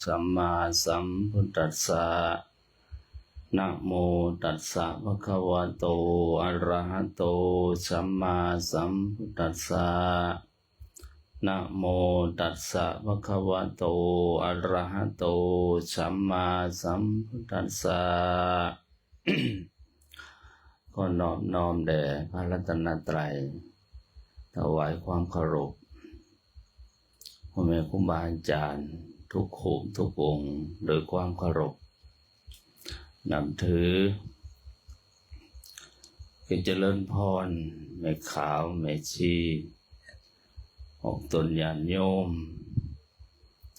ສຳມາສຳພຸດທັດສະ ນະໂມຕັດສະ ພະຄະວະໂຕ ອະລະຫະໂຕ ສຳມາສຳພຸດທັດສະ ນະໂມຕັດສະ ພະຄະວະໂຕ ອະລະຫະໂຕ ສຳມາສຳພຸດທັດສະ. ຂໍນອບນ້ອມແດ່ພະລັດຕະນະໄຕ, ຖວາຍຄວາມເຄົາລົບພໍ່ແມ່ຄູບາອາຈານທຸກຮູບທຸກອົງ ໂດຍຄວາມເຄົາລົບນັບຖື. ກໍຈະເລີນພອນແມ່ຂາວແມ່ຊີ ອອກຕົນຍາດໂຍມ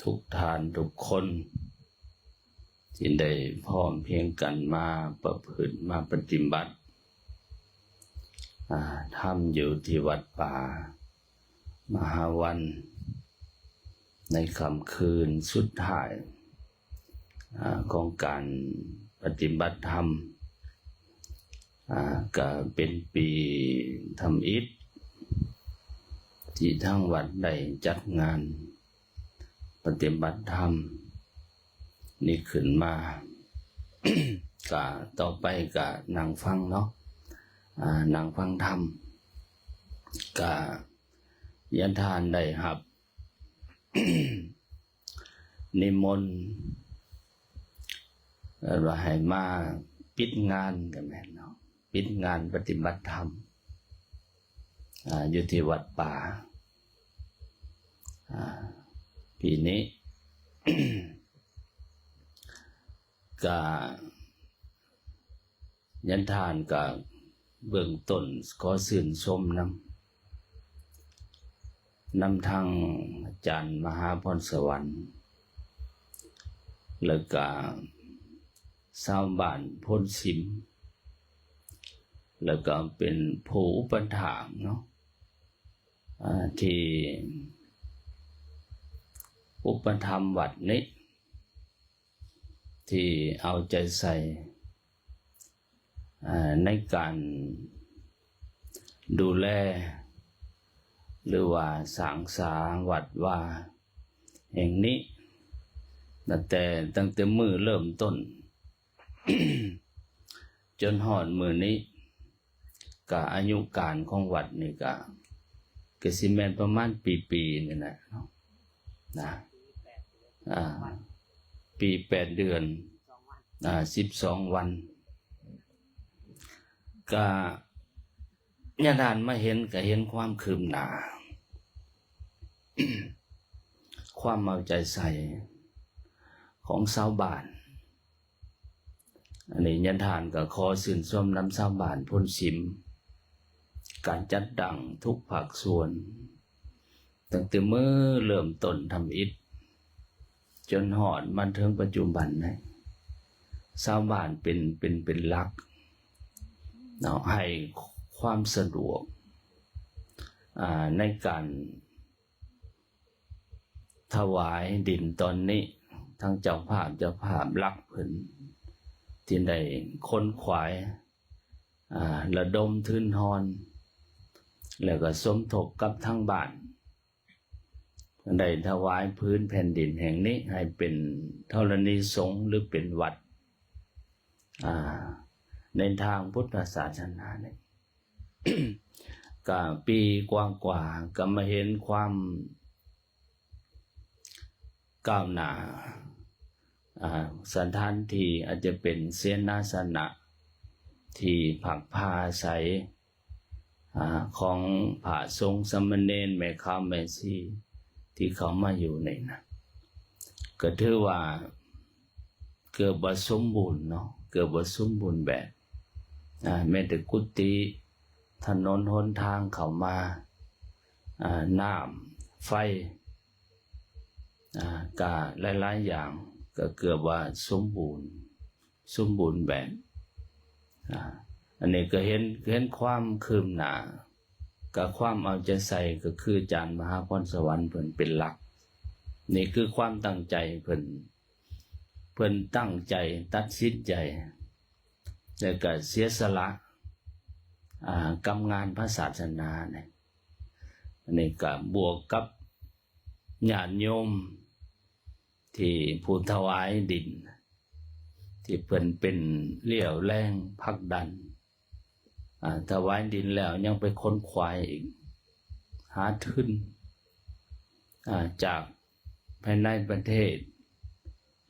ທຸກທ່ານທຸກຄົນ ທີ່ໄດ້ພ້ອມພຽງກັນມາປະພຶດ ມາປະຕິບັດ ອາ ທຳຢູ່ທີ່ວັດປ່າມະຫາວັນ ໃນຄ່ຳຄືນສຸດທ້າຍ ອາ ຂອງການປະຕິບັດທຳ ອາ ກະເປັນປີທຳອິດ ທີ່ທາງວັດໄດ້ຈັດງານປະຕິບັດທຳນີ້ຂຶ້ນມາ. ກະຕໍ່ໄປກະນັ່ງຟັງເນາະ ອາ ນັ່ງຟັງທຳ. ກະຍາທ່ານໄດ້ຮັບ ນິມົນ ເອີ້ນວ່າໃຫ້ມາປິດງານກໍແມ່ນເນາະ, ປິດງານປະຕິບັດທຳ ອາ ຢູ່ທີ່ວັດປ່າ ອາ ປີນີ້ ກະ ຍາທ່ານກະເບື້ອງຕົ້ນຂໍຊື່ນຊົມນຳ ນຳທາງອາຈານມະຫາພອນສະຫວັນ ແລ້ວກະຊາວບ້ານໂພນສິມ ແລ້ວກະເປັນຜູ້ອຸປະຖາກເນາະ ອາ ທີ່ອຸປະຖຳວັດນີ້ ທີ່ເອົາໃຈໃສ່ ເອີ່ ໃນການດູແລ ຫຼືວ່າສ້າງສາວັດວາແຫ່ງນີ້ ຕັ້ງແຕ່ ຕັ້ງແຕ່ມື້ເລີ່ມຕົ້ນ ຈົນຮອດມື້ນີ້ ກະອາຍຸການຂອງວັດນີ້ກະ ກະຊິແມ່ນປະມານປີໆນີ້ແຫຼະເນາະ ນະ ອາ ປີແປດເດືອນ ອາ ສິບສອງວັນ ກະຍາທ່ານມາເຫັນ ກະເຫັນຄວາມຄືບໜ້າ ຄວາມເອົາໃຈໃສ່ຂອງຊາວບ້ານ. ອັນນີ້ຍາທ່ານກໍຂໍຊື່ນຊົມນຳຊາວບ້ານໂພນສິມ ການຈັດຕັ້ງທຸກພາກສ່ວນ ຕັ້ງແຕ່ມື້ເລີ່ມຕົ້ນທຳອິດ ຈົນຮອດມາເຖິງປັດຈຸບັນນີ້ ຊາວບ້ານເປັນ ເປັນ ເປັນຫຼັກເນາະ ໃຫ້ຄວາມສະດວກ ອາ ໃນການ ຖວາຍດິນຕອນນີ້ ທັງເຈົ້າພາບ ເຈົ້າພາບຫຼັກເພິ່ນ ທີ່ໄດ້ຂົນຂວາຍ ອາ ລະດົມທຶນຮອນ ແລ້ວກໍສົມທົບກັບທາງບ້ານ ໄດ້ຖວາຍພື້ນແຜ່ນດິນແຫ່ງນີ້ໃຫ້ເປັນທໍລະນີສົງ ຫຼື ເປັນວັດ ອາ ໃນທາງພຸດທະສາສະໜານີ້. ກະປີກວ່າໆ ກະມາເຫັນຄວາມກ້າວໜ້າ ອາ ສະຖານທີ່ອາດຈະເປັນເສນາສະນະທີ່ພັກພາອາໄສ ອາ ຂອງພະສົງສາມະເນນ ແມ່ຂາວແມ່ຊີ ທີ່ເຂົ້າມາຢູ່ນີ້ນະ ກໍຖືວ່າເກືອບວ່າສົມບູນເນາະ ເກືອບວ່າສົມບູນແບບ ອາ ແມ້ແຕ່ກຸຕິ ຖະໜົນຫົນທາງເຂົ້າມາ ອາ ນ້ຳ ໄຟ ອາ ກະຫຼາຍໆຢ່າງ ກະເກືອບວ່າສົມບູນ ສົມບູນແບບ ອາ ອັນນີ້ກໍເຫັນ ເຫັນຄວາມຄືບໜ້າ ກະຄວາມເອົາໃຈໃສ່ ກໍຄືອາຈານມະຫາພອນສະຫວັນເພິ່ນເປັນຫຼັກ. ນີ້ຄືຄວາມຕັ້ງໃຈເພິ່ນ ເພິ່ນຕັ້ງໃຈຕັດສິນໃຈ ແລ້ວກະເສຍສະຫຼະ ອາ ກັບງານພະສາສະໜານີ້. ອັນນີ້ກະບວກກັບຍາດໂຍມ ທີ່ຜູ້ຖວາຍດິນ ທີ່ເພິ່ນເປັນຫຼຽວແຮງຜັກດັນ ອາ ຖວາຍດິນແລ້ວຍັງໄປຂົນຂວາຍອີກ ຫາທຶນ ອາ ຈາກພາຍໃນປະເທດ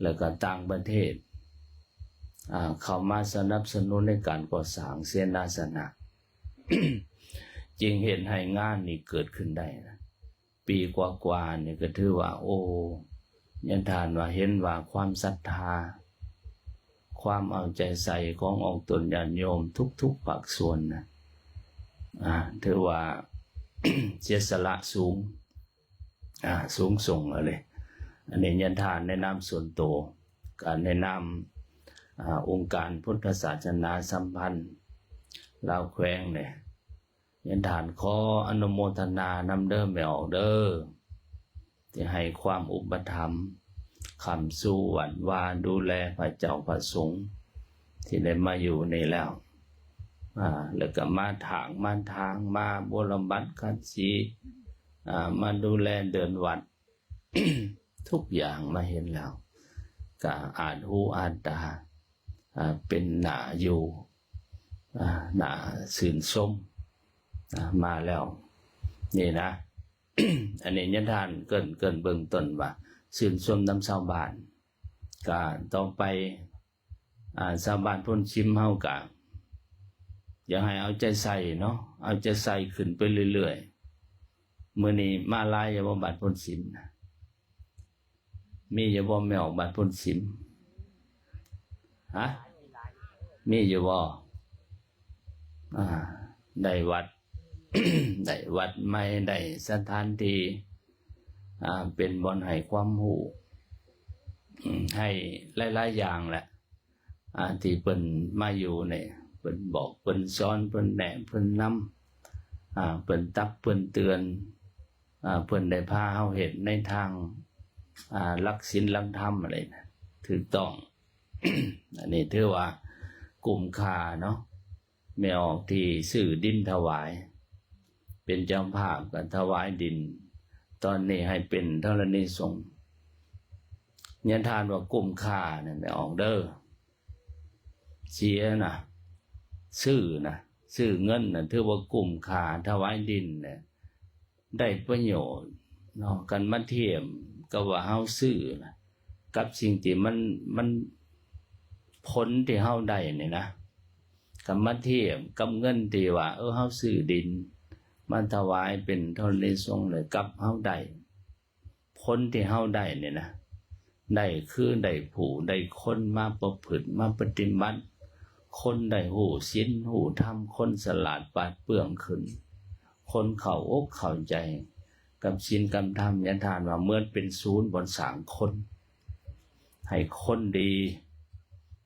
ແລ້ວກໍຕ່າງປະເທດ ອາ ເຂົ້າມາສະໜັບສະໜູນໃນການກໍ່ສ້າງເສນາສະນະ ຈຶ່ງເຮັດໃຫ້ງານນີ້ເກີດຂຶ້ນໄດ້ນະ. ປີກວ່າໆນີ້ກໍຖືວ່າ ໂອ້ ຍາທ່ານວ່າເຫັນວ່າຄວາມສັດທາ ຄວາມເອົາໃຈໃສ່ຂອງອອກຕົນຍາດໂຍມທຸກໆພາກສ່ວນນະ ອາ ຖືວ່າ ເສຍສະຫຼະສູງ ອາ ສູງສົ່ງເລີຍ. ອັນນີ້ຍາທ່ານໃນນາມສ່ວນໂຕ ການໃນນາມ ອາ ອົງການພຸດທະສາສະໜາສຳພັນລາວແຂວງນີ້ ຍາທ່ານຂໍອະນຸໂມທະນານຳເດີແມ່ອອກເດີ ທີ່ໃຫ້ຄວາມອຸປະຖຳຄ້ຳຊູວັດວາ ດູແລພະເຈົ້າພະສົງທີ່ໄດ້ມາຢູ່ນີ້ແລ້ວ ອາ ແລ້ວກໍມາຖາກມາທາງ ມາບົວລະບັດຂັດສີ ອາ ມາດູແລເດີ່ນວັດ ທຸກຢ່າງມາເຫັນແລ້ວ ກໍອາດຫູອາດຕາ ອາ ເປັນໜ້າຢູ່ ອາ ໜ້າຊື່ນຊົມ ອາ ມາແລ້ວນີ້ນະ. ອັນນີ້ຍາທ່ານເກີ່ນ ເກີ່ນເບື້ອງຕົ້ນວ່າຊື່ນຊົມນຳຊາວບ້ານ ກະຕໍ່ໄປ ອາ ຊາວບ້ານໂພນຊິມເຮົາກະຢາກໃຫ້ເອົາໃຈໃສ່ເນາະ ເອົາໃຈໃສ່ຂຶ້ນໄປເລື້ອຍໆ. ມື້ນີ້ມາຫຼາຍຢູ່ບໍ່ ບ້ານໂພນຊິມນະ? ມີຢູ່ບໍ່ແມ່ອອກ ບ້ານໂພນຊິມ? ຮະ? ມີຢູ່ບໍ່? ອາ ໄດ້ວັດ ໄດ້ວັດໃໝ່ ໄດ້ສະຖານທີ່ ອາ ເປັນບ່ອນໃຫ້ຄວາມຮູ້ ອາ ໃຫ້ຫຼາຍໆຢ່າງແຫຼະ ອາ ທີ່ເພິ່ນມາຢູ່ນີ້ ເພິ່ນບອກ ເພິ່ນສອນ ເພິ່ນແນະ ເພິ່ນນຳ ອາ ເພິ່ນຕັກ ເພິ່ນເຕືອນ ອາ ເພິ່ນໄດ້ພາເຮົາເຮັດໃນທາງ ອາ ຫຼັກສິນຫຼັກທຳ ອະໄລນະ ຖືກຕ້ອງ. ອັນນີ້ຖືວ່າກຸ້ມຄ່າເນາະ ແມ່ອອກທີ່ຊື້ດິນຖວາຍ ເປັນເຈົ້າພາບກໍຖວາຍດິນຕອນນີ້ໃຫ້ເປັນທໍລະນີສົງ. ຍາທ່ານວ່າກຸ້ມຄ່ານັ້ນແມ່ອອກເດີ ເສຍນະ ຊື້ນະ ຊື້ເງິນນະ ຖືວ່າກຸ້ມຄ່າ ຖວາຍດິນນະ ໄດ້ປະໂຫຍດເນາະ. ຄັນມາທຽບກັບວ່າເຮົາຊື້ນະ ກັບສິ່ງທີ່ມັນ ມັນ ຜົນທີ່ເຮົາໄດ້ນີ້ນະ ຄັນມາທຽບກັບເງິນທີ່ວ່າ ເອີ ເຮົາຊື້ດິນມາຖວາຍເປັນທໍລະນີສົງ ແລ້ວກັບເຮົາໄດ້ ຜົນທີ່ເຮົາໄດ້ນີ້ນະ ໄດ້ຄືໄດ້ຜູ້ ໄດ້ຄົນມາປະພຶດ ມາປະຕິບັດ ຄົນໄດ້ຮູ້ສິນຮູ້ທຳ ຄົນສະຫຼາດປາດເປືອງຂຶ້ນ ຄົນເຂົ້າອົກເຂົ້າໃຈກັບສິນກັບທຳ. ຍາທ່ານວ່າເໝືອນເປັນສູນບ່ອນສ້າງຄົນ ໃຫ້ຄົນດີ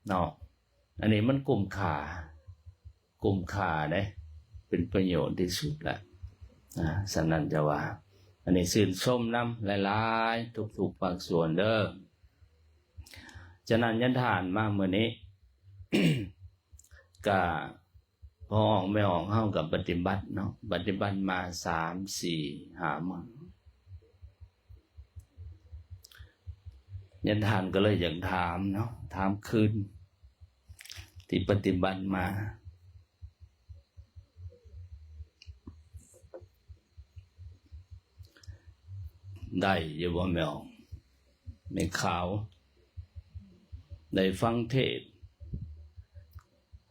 ເນາະ. ອັນນີ້ມັນກຸ້ມຄ່າ ກຸ້ມຄ່າເດ້ ເປັນປະໂຫຍດທີ່ສຸດລະ ອາ ສະນັ້ນຈະວ່າ ອັນນີ້ຊື່ນຊົມນຳຫຼາຍໆ ທຸກໆພາກສ່ວນເດີ. ສະນັ້ນຍາທ່ານມາມື້ນີ້ ກະພໍ່ອອກແມ່ອອກເຮົາກໍປະຕິບັດເນາະ ປະຕິບັດມາສາມ ສີ່ ຫ້າມື້ ຍາທ່ານກໍເລີຍຢາກຖາມເນາະ ຖາມຄືນ ທີ່ປະຕິບັດມາ ໄດ້ຢູ່ບໍ່ແມ່ອອກ ແມ່ຂາວ? ໄດ້ຟັງເທດ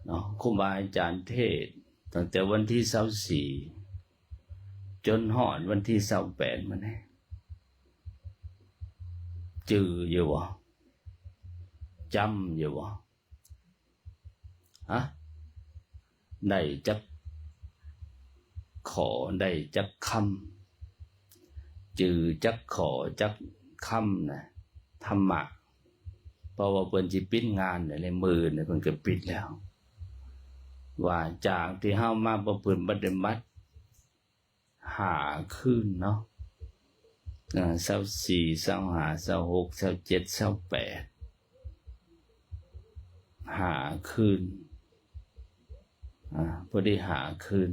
ເນາະ ຄູບາອາຈານເທດຕັ້ງແຕ່ວັນທີຊາວສີ່ ຈົນຮອດວັນທີຊາວແປດມື້ນີ້ ຈື່ຢູ່ບໍ່? ຈຳຢູ່ບໍ່? ຮະ? ໄດ້ຈັກຂໍ້ ໄດ້ຈັກຄຳ? ຈື່ຈັກຂໍ້ຈັກຄຳນະ ທຳມະ ເພາະວ່າເພິ່ນຊິປິດງານແລ້ວ ມື້ນີ້ເພິ່ນກໍປິດແລ້ວ ວ່າຈາກທີ່ເຮົາມາປະພຶດປະຕິບັດ ຫ້າຄືນເນາະ ເອີ ຊາວສີ່ ຊາວຫ້າ ຊາວຫົກ ຊາວເຈັດ ຊາວແປດ ຫ້າຄືນ ອາ ພໍດີຫ້າຄືນ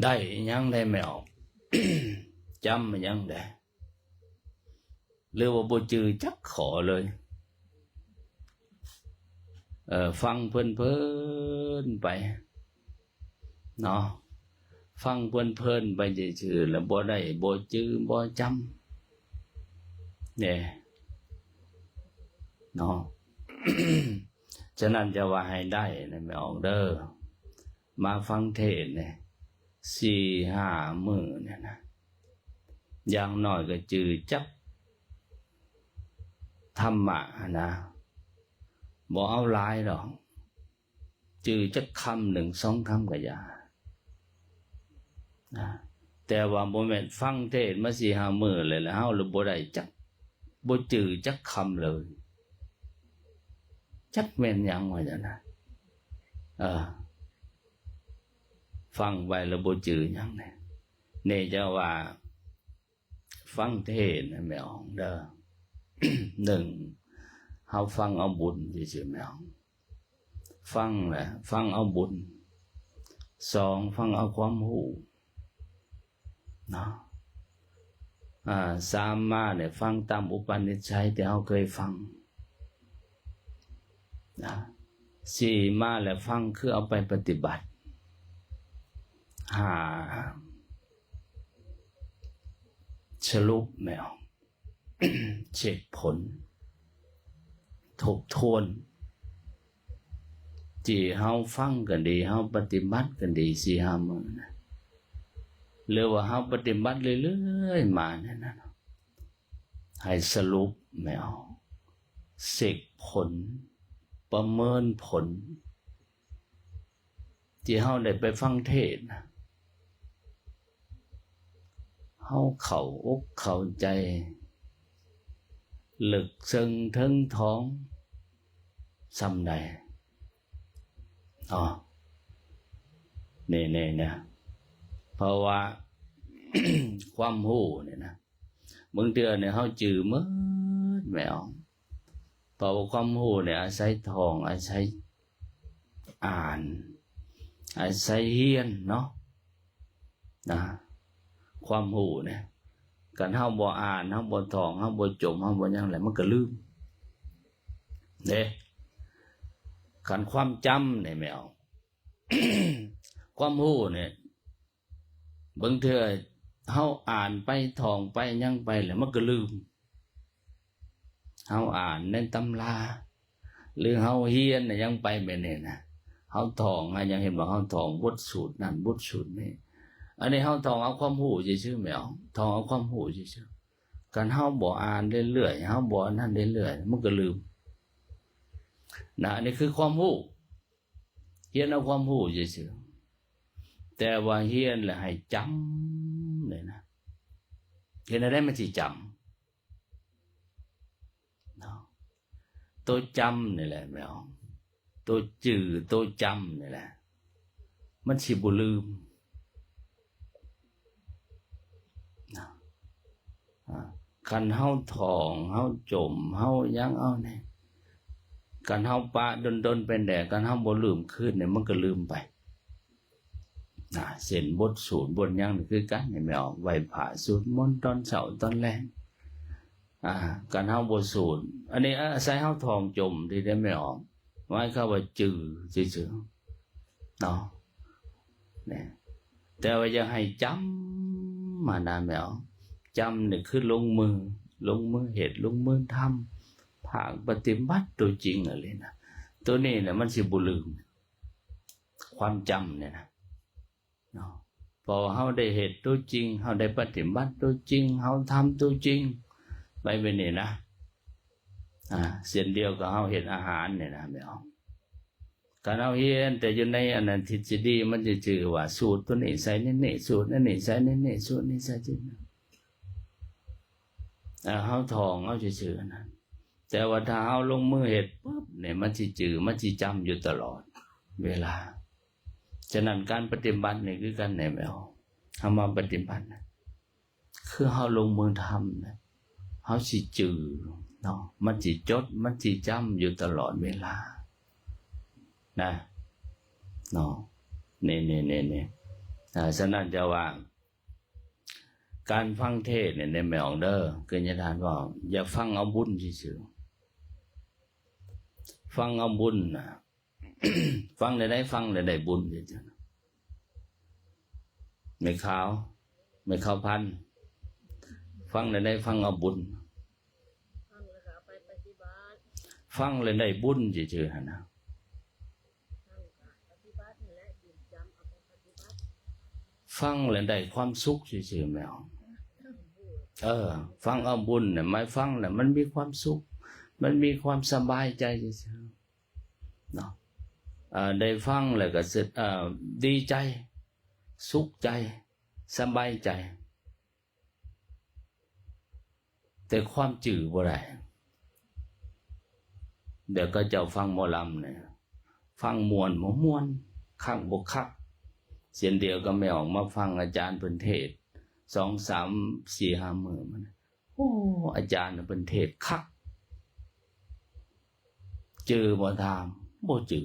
ໄດ້ອີ່ຫຍັງໄດ້ແມ່ອອກ? ຈຳຫຍັງແດ່ ຫຼືວ່າບໍ່ຈື່ຈັກຂໍ້ເລີຍ? ເອີ ຟັງເພີນໆໄປເນາະ, ຟັງເພີນໆໄປຊື່ໆ ແລ້ວບໍ່ໄດ້ ບໍ່ຈື່ ບໍ່ຈຳເດ້ເນາະ. ສະນັ້ນຈະວ່າໃຫ້ໄດ້ນະ ແມ່ອອກເດີ ມາຟັງເທດນີ້ສີ່ຫ້າມື້ນີ້ນະ ຢ່າງໜ້ອຍກໍຈື່ຈັກທຳມະຫັ້ນນະ, ບໍ່ເອົາຫຼາຍດອກ, ຈື່ຈັກຄຳໜຶ່ງສອງຄຳກໍຢ່ານະ. ແຕ່ວ່າບໍ່ແມ່ນຟັງເທດມາສີ່ຫ້າມື້ເລີຍ ແລ້ວເຮົາລະບໍ່ໄດ້ຈັກ ບໍ່ຈື່ຈັກຄຳເລີຍ, ຈັກແມ່ນຫຍັງວ່າຊັ້ນນະ. ເອີ ຟັງໄປແລ້ວບໍ່ຈື່ຫຍັງເດ້. ນີ້ຈະວ່າຟັງເທດນະແມ່ອອກເດີ, ໜຶ່ງ ເຮົາຟັງເອົາບຸນຊື່ໆ ແມ່ອອກ, ຟັງແຫຼະ ຟັງເອົາບຸນ, ສອງ ຟັງເອົາຄວາມຮູ້ ເນາະ. ອາ ສາມມາແລ້ວ ຟັງຕາມອຸປະນິໄສທີ່ເຮົາເຄີຍຟັງນະ, ສີ່ມາແລ້ວ ຟັງຄືເອົາໄປປະຕິບັດ, ຫ້າ ສະຫຼຸບແລ້ວ ເຊັກຜົນ ທົບທວນ ທີ່ເຮົາຟັງກໍດີ ເຮົາປະຕິບັດກໍດີ ສີ່ຫ້າມື້ນະ ຫຼືວ່າເຮົາປະຕິບັດເລື້ອຍໆມານີ້ນະ, ໃຫ້ສະຫຼຸບແມ່ນ ເຊັກຜົນ ປະເມີນຜົນ ທີ່ເຮົາໄດ້ໄປຟັງເທດນະ, ເຮົາເຂົ້າອົກເຂົ້າໃຈ ເລິກເຊິ່ງເຖິງຖອງສ່ຳໃດ ອໍ ນີ້ໆນະ. ເພາະວ່າຄວາມຮູ້ນີ້ນະ ບາງເທື່ອນີ້ເຮົາຈື່ໝົດແມ່ອອກ, ເພາະວ່າຄວາມຮູ້ນີ້ອາໄສທ່ອງ ອາໄສອ່ານ ອາໄສຮຽນເນາະ ນະ. ຄວາມຮູ້ນີ້ ຄັນເຮົາບໍ່ອ່ານ ເຮົາບໍ່ທ່ອງ ເຮົາບໍ່ຈົມ ເຮົາບໍ່ຫຍັງແຫຼະ ມັນກໍລືມເດ້. ຄັນຄວາມຈຳນີ້ແມ່ອອກ ຄວາມຮູ້ນີ້ ບາງເທື່ອເຮົາອ່ານໄປ ທ່ອງໄປ ຫຍັງໄປແລ້ວ ມັນກໍລືມ. ເຮົາອ່ານໃນຕຳລາ ຫຼືເຮົາຮຽນຫຍັງໄປແບບນີ້ນະ, ເຮົາທ່ອງຫຍັງ ເຫັນບໍ່ ເຮົາທ່ອງບົດສູດນັ້ນ ບົດສູດນີ້, ອັນນີ້ເຮົາທ່ອງເອົາຄວາມຮູ້ຊື່ໆ ແມ່ນບໍ່? ທ່ອງເອົາຄວາມຮູ້ຊື່ໆ. ຄັນເຮົາບໍ່ອ່ານເລື້ອຍໆ ເຮົາບໍ່ອັນນັ້ນເລື້ອຍໆ ມັນກໍລືມນະ. ອັນນີ້ຄືຄວາມຮູ້ ຮຽນເອົາຄວາມຮູ້ຊື່ໆ, ແຕ່ວ່າຮຽນແລ້ວໃຫ້ຈຳເລີຍນະ. ເຮັດແນວໃດມັນຊິຈຳເນາະ? ໂຕຈຳນີ້ແຫຼະແມ່ນ ໂຕຈື່ ໂຕຈຳນີ້ແຫຼະ ມັນຊິບໍ່ລືມນະ. ອາ ຄັນເຮົາທ່ອງ ເຮົາຈົມ ເຮົາຫຍັງເອົານີ້ ຄັນເຮົາປະດົນໆໄປແດ່ ຄັນເຮົາບໍ່ລືມຄືນນີ້ ມັນກໍລືມໄປນະ. ເຊັ່ນບົດສູດບົດຫຍັງນີ້ຄືກັນ ໃຫ້ແມ່ອອກໄຫວ້ພະ ສູດມົນຕອນເຊົ້າຕອນແລງ. ອາ ຄັນເຮົາບໍ່ສູດ ອັນນີ້ອາໄສເຮົາທ່ອງຈົມທີ່ໄດ້ແມ່ອອກ ໝາຍຄວາມວ່າຈື່ຊື່ໆເນາະ. ແຕ່ວ່າຢາກໃຫ້ຈຳມານະແມ່ອອກ, ຈຳນີ້ຄືລົງມື ລົງມືເຮັດ ລົງມືທຳ ພາກປະຕິບັດຕົວຈິງອີ່ຫຼີນະ. ຕົວນີ້ນະມັນຊິບໍ່ລືມ ຄວາມຈຳນີ້ນະເນາະ, ເພາະວ່າເຮົາໄດ້ເຮັດຕົວຈິງ ເຮົາໄດ້ປະຕິບັດຕົວຈິງ ເຮົາທຳຕົວຈິງໄປແບບນີ້ນະ. ອາ ເຊັ່ນດຽວກັບເຮົາເຮັດອາຫານນີ້ນະແມ່ອອກ. ຄັນເຮົາຮຽນແຕ່ຢູ່ໃນອັນນັ້ນທິດສະດີ ມັນຈະຈື່ວ່າສູດຕົວນີ້ໃສ່ໃນນີ້ ສູດອັນນີ້ໃສ່ໃນນີ້ ສູດນີ້ໃສ່ໃນນັ້ນ. ເຮົາທ່ອງເອົາຊື່ໆອັນນັ້ນ, ແຕ່ວ່າຖ້າເຮົາລົງມືເຮັດປຶບນີ້ ມັນຊິຈື່ ມັນຊິຈຳຢູ່ຕະຫຼອດເວລາ. ສະນັ້ນການປະຕິບັດນີ້ຄືກັນແຫຼະແມ່ອອກ, ເຮົາມາປະຕິບັດນະ ຄືເຮົາລົງມືທຳນະ ເຮົາຊິຈື່ເນາະ, ມັນຊິຈົດ ມັນຊິຈຳຢູ່ຕະຫຼອດເວລານະເນາະ. ນີ້ໆໆໆ ອາ ສະນັ້ນຈະວ່າ ການຟັງເທດນີ້ເດ້ແມ່ອອກເດີ ຄືຍາທ່ານເວົ້າ ຢ່າຟັງເອົາບຸນຊື່ໆ ຟັງເອົາບຸນນະ ຟັງແນວໃດ ຟັງແນວໃດບຸນ ຈັ່ງຊັ້ນນະ ແມ່ຂາວ ແມ່ຂາວພັນ ຟັງແນວໃດ ຟັງເອົາບຸນ ຟັງແລ້ວໄດ້ບຸນຊື່ໆຫັ້ນນະ ຟັງແລ້ວໄດ້ຄວາມສຸກຊື່ໆ ແມ່ນ ເອີ ຟັງເອົາບຸນນະ ໝາຍຟັງແລ້ວມັນມີຄວາມສຸກ ມັນມີຄວາມສະບາຍໃຈຊື່ໆ ເນາະ ເອີ ໄດ້ຟັງແລ້ວກໍ ເອີ ດີໃຈ ສຸກໃຈ ສະບາຍໃຈ ແຕ່ຄວາມຈື່ບໍ່ໄດ້ ແບບເຂົາເຈົ້າຟັງໝໍລຳນີ້ ຟັງມ່ວນບໍ່ມ່ວນ ຄັກບໍ່ຄັກ ເຊັ່ນດຽວກັບແມ່ອອກມາຟັງອາຈານເພິ່ນເທດ ສອງສາມສີ່ຫ້າມື້ມານີ້ ໂອ້ ອາຈານເພິ່ນເທດຄັກ ຈື່ບໍ່ ຖາມ ບໍ່ຈື່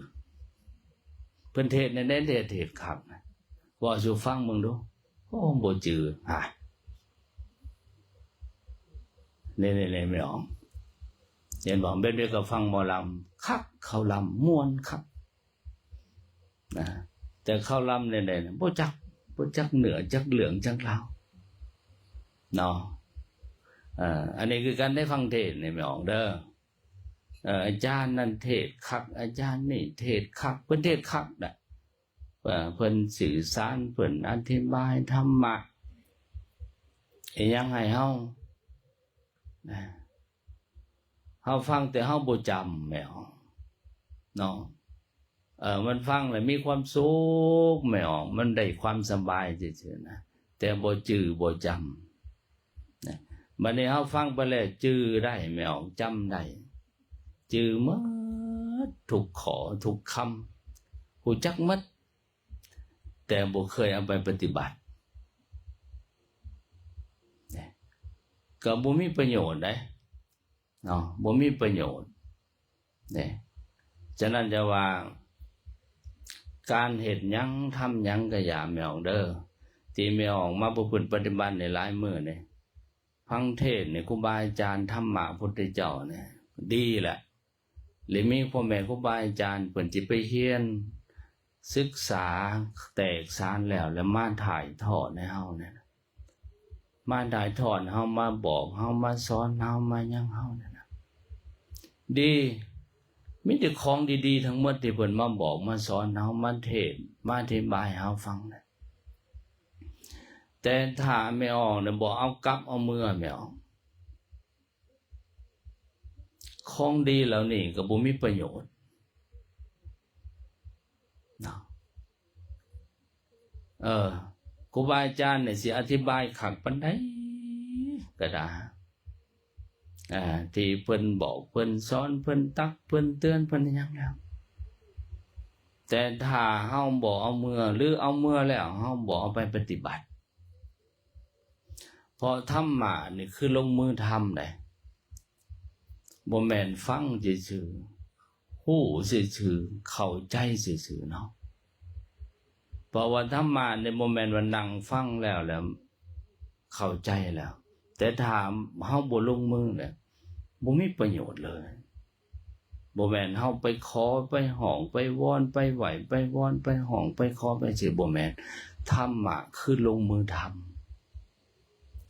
ເພິ່ນເທດແນວໃດ ເທດ ເທດຄັກ ເວົ້າສູ່ຟັງເບິ່ງດູ ໂອ້ ບໍ່ຈື່ ຫາ ນີ້ໆໆ ແມ່ອອກ ເຫັນບໍ່ ແບບດຽວກັບຟັງໝໍລຳ ຄັກ ເຂົາລຳມ່ວນຄັກ ນະ ແຕ່ເຂົາລຳແນວໃດນະ ບໍ່ຈັກ ບໍ່ຈັກເໜືອ ຈັກເຫຼືອງ ຈັກລາວ ເນາະ ເອີ ອັນນີ້ຄືກັນ ໄດ້ຟັງເທດນີ້ແມ່ອອກເດີ ເອີ ອາຈານນັ້ນເທດຄັກ ອາຈານນີ້ເທດຄັກ ເພິ່ນເທດຄັກນະ ເອີ ເພິ່ນສື່ສານ ເພິ່ນອະທິບາຍທຳມະອີ່ຫຍັງໃຫ້ເຮົາ ນະ ເຮົາຟັງແຕ່ເຮົາບໍ່ຈຳແມ່ອອກເນາະ ເອີ ມັນຟັງແລ້ວມີຄວາມສຸກແມ່ອອກ ມັນໄດ້ຄວາມສະບາຍຊື່ໆນະ ແຕ່ບໍ່ຈື່ບໍ່ຈຳນະ ບັດນີ້ເຮົາຟັງໄປແລ້ວຈື່ໄດ້ແມ່ອອກ ຈຳໄດ້ ຈື່ໝົດທຸກຂໍ້ທຸກຄຳ ຮູ້ຈັກໝົດ ແຕ່ບໍ່ເຄີຍເອົາໄປປະຕິບັດ ກໍບໍ່ມີປະໂຫຍດໃດ ເນາະ ບໍ່ມີປະໂຫຍດເດ້. ສະນັ້ນຈະວ່າ ການເຮັດຫຍັງທຳຫຍັງກະຢ່າແມ່ອອກເດີ ທີ່ແມ່ອອກມາປະພຶດປະຕິບັດໃນຫຼາຍມື້ນີ້ ຟັງເທດນີ້ ຄູບາອາຈານທຳມະພຸດທະເຈົ້ານີ້ ດີແຫຼະ ຫຼືມີພໍ່ແມ່ຄູບາອາຈານເພິ່ນຊິໄປຮຽນສຶກສາແຕກສານແລ້ວ ແລ້ວມາຖ່າຍທອດໃຫ້ເຮົານີ້ ມາຖ່າຍທອດເຮົາ ມາບອກເຮົາ ມາສອນເຮົາ ມາຫຍັງເຮົານັ້ນນະ ດີ ມີແຕ່ຂອງດີໆທັງໝົດທີ່ເພິ່ນມາບອກມາສອນເຮົາ ມາເທດ ມາອະທິບາຍໃຫ້ເຮົາຟັງນະ. ແຕ່ຖ້າແມ່ອອກນະ ບໍ່ເອົາກັບເອົາເມືອແມ່ອອກ ຂອງດີເຫຼົ່ານີ້ກໍບໍ່ມີປະໂຫຍດເນາະ. ເອີ ຄູບາອາຈານນີ້ຊິອະທິບາຍຄັກປານໃດກໍຕາມ ອ່າ ທີ່ເພິ່ນບອກ ເພິ່ນສອນ ເພິ່ນຕັກ ເພິ່ນເຕືອນ ເພິ່ນຫຍັງແລ້ວ ແຕ່ຖ້າເຮົາບໍ່ເອົາເມືອ ຫຼືເອົາເມືອແລ້ວເຮົາບໍ່ເອົາໄປປະຕິບັດ ເພາະທຳມະນີ້ຄືລົງມືທຳໃດ໋ ບໍ່ແມ່ນຟັງຊື່ໆ ຮູ້ຊື່ໆ ເຂົ້າໃຈຊື່ໆເນາະ. ເພາະວ່າທຳມະນີ້ບໍ່ແມ່ນວ່ານັ່ງຟັງແລ້ວ ແລ້ວເຂົ້າໃຈແລ້ວ ແຕ່ຖ້າເຮົາບໍ່ລົງມືແລ້ວ ບໍ່ມີປະໂຫຍດເລີຍ. ບໍ່ແມ່ນເຮົາໄປຂໍ ໄປຮ້ອງ ໄປວອນ ໄປໄຫວ້ ໄປວອນ ໄປຮ້ອງ ໄປຂໍ ໄປຊິ ບໍ່ແມ່ນ. ທຳມະຄືລົງມືທຳ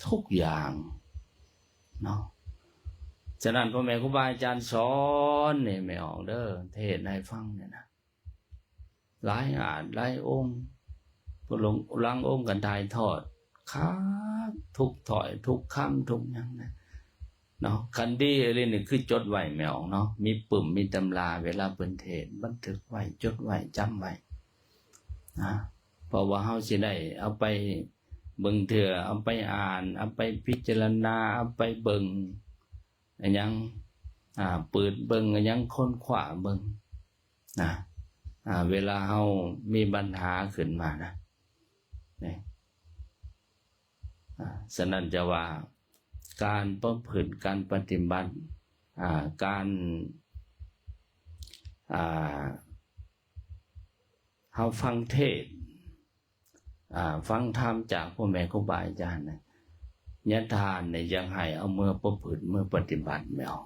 ທຸກຢ່າງເນາະ. ສະນັ້ນ ພໍ່ແມ່ຄູບາອາຈານສອນນີ້ແມ່ອອກເດີ ເທດໃຫ້ຟັງນີ້ນະ ຫຼາຍອາດຫຼາຍອົງ ຜູ້ຫຼວງ ລາງອົງກໍຖ່າຍທອດຄັກ ທຸກຖ້ອຍ ທຸກຄຳ ທຸກຫຍັງນະ ເນາະ. ຄັນດີອີ່ຫຼີນີ້ຄືຈົດໄວ້ແມ່ອອກເນາະ ມີປຶ້ມ ມີຕຳລາ ເວລາເພິ່ນເທດ ບັນທຶກໄວ້ ຈົດໄວ້ ຈຳໄວ້ນະ ເພາະວ່າເຮົາຊິໄດ້ເອົາໄປເບິ່ງເທື່ອ ເອົາໄປອ່ານ ເອົາໄປພິຈາລະນາ ເອົາໄປເບິ່ງ ອີ່ຫຍັງ ອ່າ ເປີດເບິ່ງ ອີ່ຫຍັງ ຄົ້ນຄວ້າເບິ່ງນະ ອ່າ ເວລາເຮົາມີບັນຫາຂຶ້ນມານະ ນີ້ ອ່າ ສະນັ້ນຈະວ່າ ການປະພຶດ ການປະຕິບັດ ອ່າ ການ ອ່າ ເຮົາຟັງເທດ ອ່າ ຟັງທຳຈາກພໍ່ແມ່ຄູບາອາຈານນະ ຍະທານນີ້ຢາກໃຫ້ເອົາເມືອປະພຶດ ເມືອປະຕິບັດແມ່ນ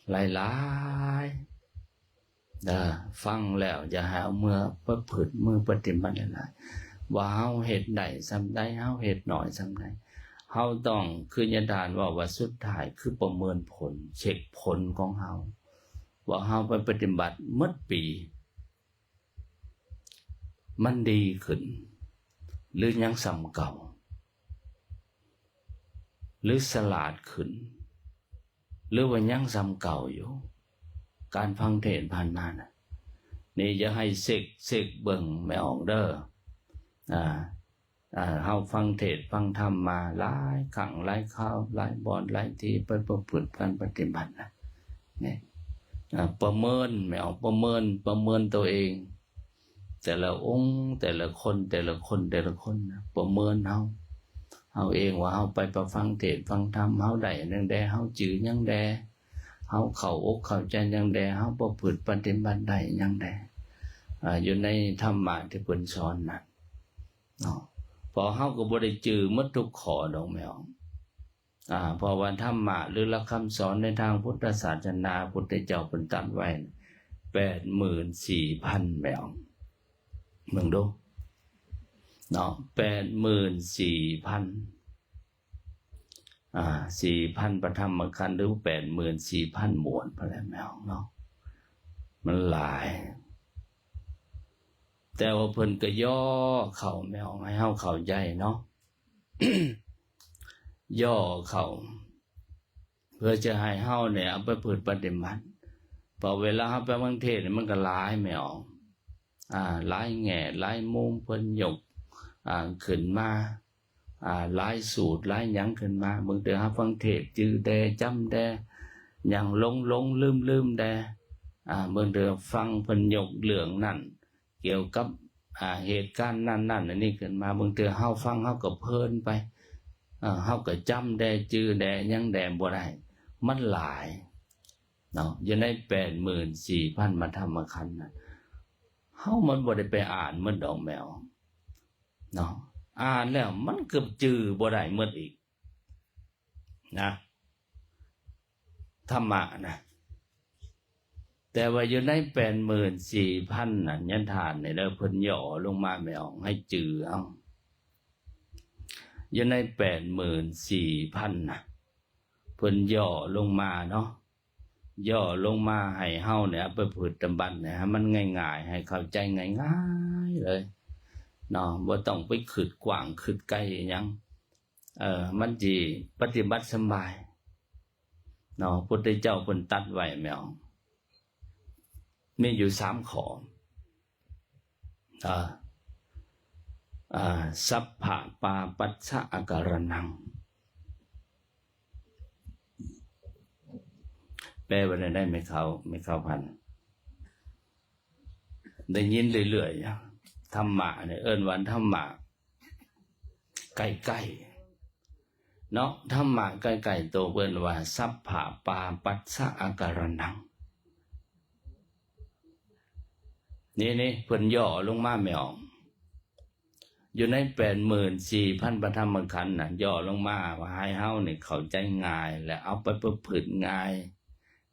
ຫຼາຍໆ ເດີ ຟັງແລ້ວຢາກໃຫ້ເອົາເມືອປະພຶດ ເມືອປະຕິບັດຫຼາຍໆ ວ່າເຮົາເຮັດໄດ້ສ່ຳໃດ ເຮົາເຮັດໜ້ອຍສ່ຳໃດ ເຮົາຕ້ອງ ຄືຍະທານເວົ້າວ່າ ສຸດທ້າຍຄືປະເມີນຜົນ ເຊັກຜົນຂອງເຮົາ ວ່າເຮົາໄປປະຕິບັດໝົດປີ ມັນດີຂຶ້ນ ຫຼື ຍັງສ່ຳເກົ່າ ຫຼື ສະຫຼາດຂຶ້ນ ຫຼືວ່າຍັງສ່ຳເກົ່າຢູ່ ການຟັງເທດຜ່ານມານະ ນີ້ຢາກໃຫ້ເຊັກ ເຊັກເບິ່ງແມ່ອອກເດີ ອ່າ ອ່າ ເຮົາຟັງເທດຟັງທຳມາຫຼາຍຄັ້ງຫຼາຍຄາວ ຫຼາຍບ່ອນຫຼາຍທີ່ ໄປປະພຶດການປະຕິບັດນະ ນີ້ ອ່າ ປະເມີນແມ່ອອກ ປະເມີນ ປະເມີນໂຕເອງ ແຕ່ລະອົງ ແຕ່ລະຄົນ ແຕ່ລະຄົນ ແຕ່ລະຄົນນະ ປະເມີນເຮົາ ເຮົາເອງວ່າເຮົາໄປປະຟັງເທດຟັງທຳ ເຮົາໄດ້ຫຍັງແດ່ ເຮົາຈື່ຫຍັງແດ່ ເຮົາເຂົ້າອົກເຂົ້າໃຈຫຍັງແດ່ ເຮົາປະພຶດປະຕິບັດໄດ້ຫຍັງແດ່ ອ່າ ຢູ່ໃນທຳມະທີ່ເພິ່ນສອນນັ້ນເນາະ ເພາະເຮົາກໍບໍ່ໄດ້ຈື່ໝົດທຸກຂໍ້ດອກແມ່ອອກ ອ່າ ເພາະວ່າທຳມະ ຫຼື ຫຼັກຄຳສອນໃນທາງພຸດທະສາສະໜາ ພຸດທະເຈົ້າເພິ່ນຕັດໄວ້ແປດໝື່ນສີ່ພັນແມ່ອອກ ເບິ່ງດູເນາະ ແປດໝື່ນສີ່ພັນ ອ່າ ສີ່ພັນປະທຳມະຂັນ ຫຼື ແປດໝື່ນສີ່ພັນໝວດພຸ້ນແຫຼະແມ່ອອກເນາະ ມັນຫຼາຍ ແຕ່ວ່າເພິ່ນກໍຫຍໍ້ເຂົ້າແມ່ອອກ ໃຫ້ເຮົາເຂົ້າໃຈເນາະ ຫຍໍ້ເຂົ້າ ເພື່ອຈະໃຫ້ເຮົານີ້ເອົາໄປປະພຶດປະຕິບັດ ເພາະເວລາເຮົາໄປຟັງເທດນີ້ ມັນກໍຫຼາຍແມ່ອອກ ອ່າ ຫຼາຍແງ່ຫຼາຍມຸມ ເພິ່ນຍົກ ອ່າ ຂຶ້ນມາ ອ່າ ຫຼາຍສູດຫຼາຍຫຍັງຂຶ້ນມາ ບາງເທື່ອເຮົາຟັງເທດຈື່ແດ່ ຈຳແດ່ ຫຍັງຫຼົງໆລືມໆແດ່ ອ່າ ບາງເທື່ອຟັງເພິ່ນຍົກເລື່ອງນັ້ນ ກ່ຽວກັບ ອ່າ ເຫດການນັ້ນໆອັນນີ້ຂຶ້ນມາ ບາງເທື່ອເຮົາຟັງເຮົາກໍເພີນໄປ ເອີ ເຮົາກໍຈຳແດ່ ຈື່ແດ່ ຫຍັງແດ່ບໍ່ໄດ້ ມັນຫຼາຍເນາະ ຢູ່ໃນແປດໝື່ນສີ່ພັນມະທຳມະຂັນນະ ເຮົາມັນບໍ່ໄດ້ໄປອ່ານໝົດດອກແມ່ອອກເນາະ ອ່ານແລ້ວມັນກໍຈື່ບໍ່ໄດ້ໝົດອີກ ນະ ທຳມະນະ ແຕ່ວ່າຢູ່ໃນແປດໝື່ນສີ່ພັນນະ ຍະທານນີ້ເດີ ເພິ່ນຫຍໍ້ລົງມາແມ່ອອກ ໃຫ້ຈື່ເອົາ ຢູ່ໃນແປດໝື່ນສີ່ພັນນະ ເພິ່ນຫຍໍ້ລົງມາເນາະ ຫຍໍ້ລົງມາໃຫ້ເຮົານີ້ເອົາໄປປະພຶດປະຕິບັດນີ້ ໃຫ້ມັນງ່າຍໆ ໃຫ້ເຂົ້າໃຈງ່າຍໆເລີຍເນາະ ບໍ່ຕ້ອງໄປຄຶດກວ້າງຄຶດໄກອີ່ຫຍັງ ເອີ ມັນຊິປະຕິບັດສະບາຍເນາະ ພຸດທະເຈົ້າເພິ່ນຕັດໄວ້ແມ່ນ ມີຢູ່ສາມຂໍ້ ເອີ ເອີ ສັບພະປາປັດສະອາກາລະນັງ ແປວ່າແນວໃດແມ່ເຖົ້າ ແມ່ເຖົ້າພັນ? ໄດ້ຍິນເລື້ອຍໆ ທຳມະນີ້ເອີ້ນວ່າທຳມະໃກ້ໆເນາະ ທຳມະໃກ້ໆໂຕ ເອີ້ນວ່າສັບພະປາປັດສະອາກາລະນັງ ນີ້ໆ ເພິ່ນຫຍໍ້ລົງມາແມ່ອອກ ຢູ່ໃນແປດໝື່ນສີ່ພັນປະທຳມະຂັນນະ ຫຍໍ້ລົງມາວ່າໃຫ້ເຮົານີ້ເຂົ້າໃຈງ່າຍ ແລະ ເອົາໄປປະພຶດງ່າຍ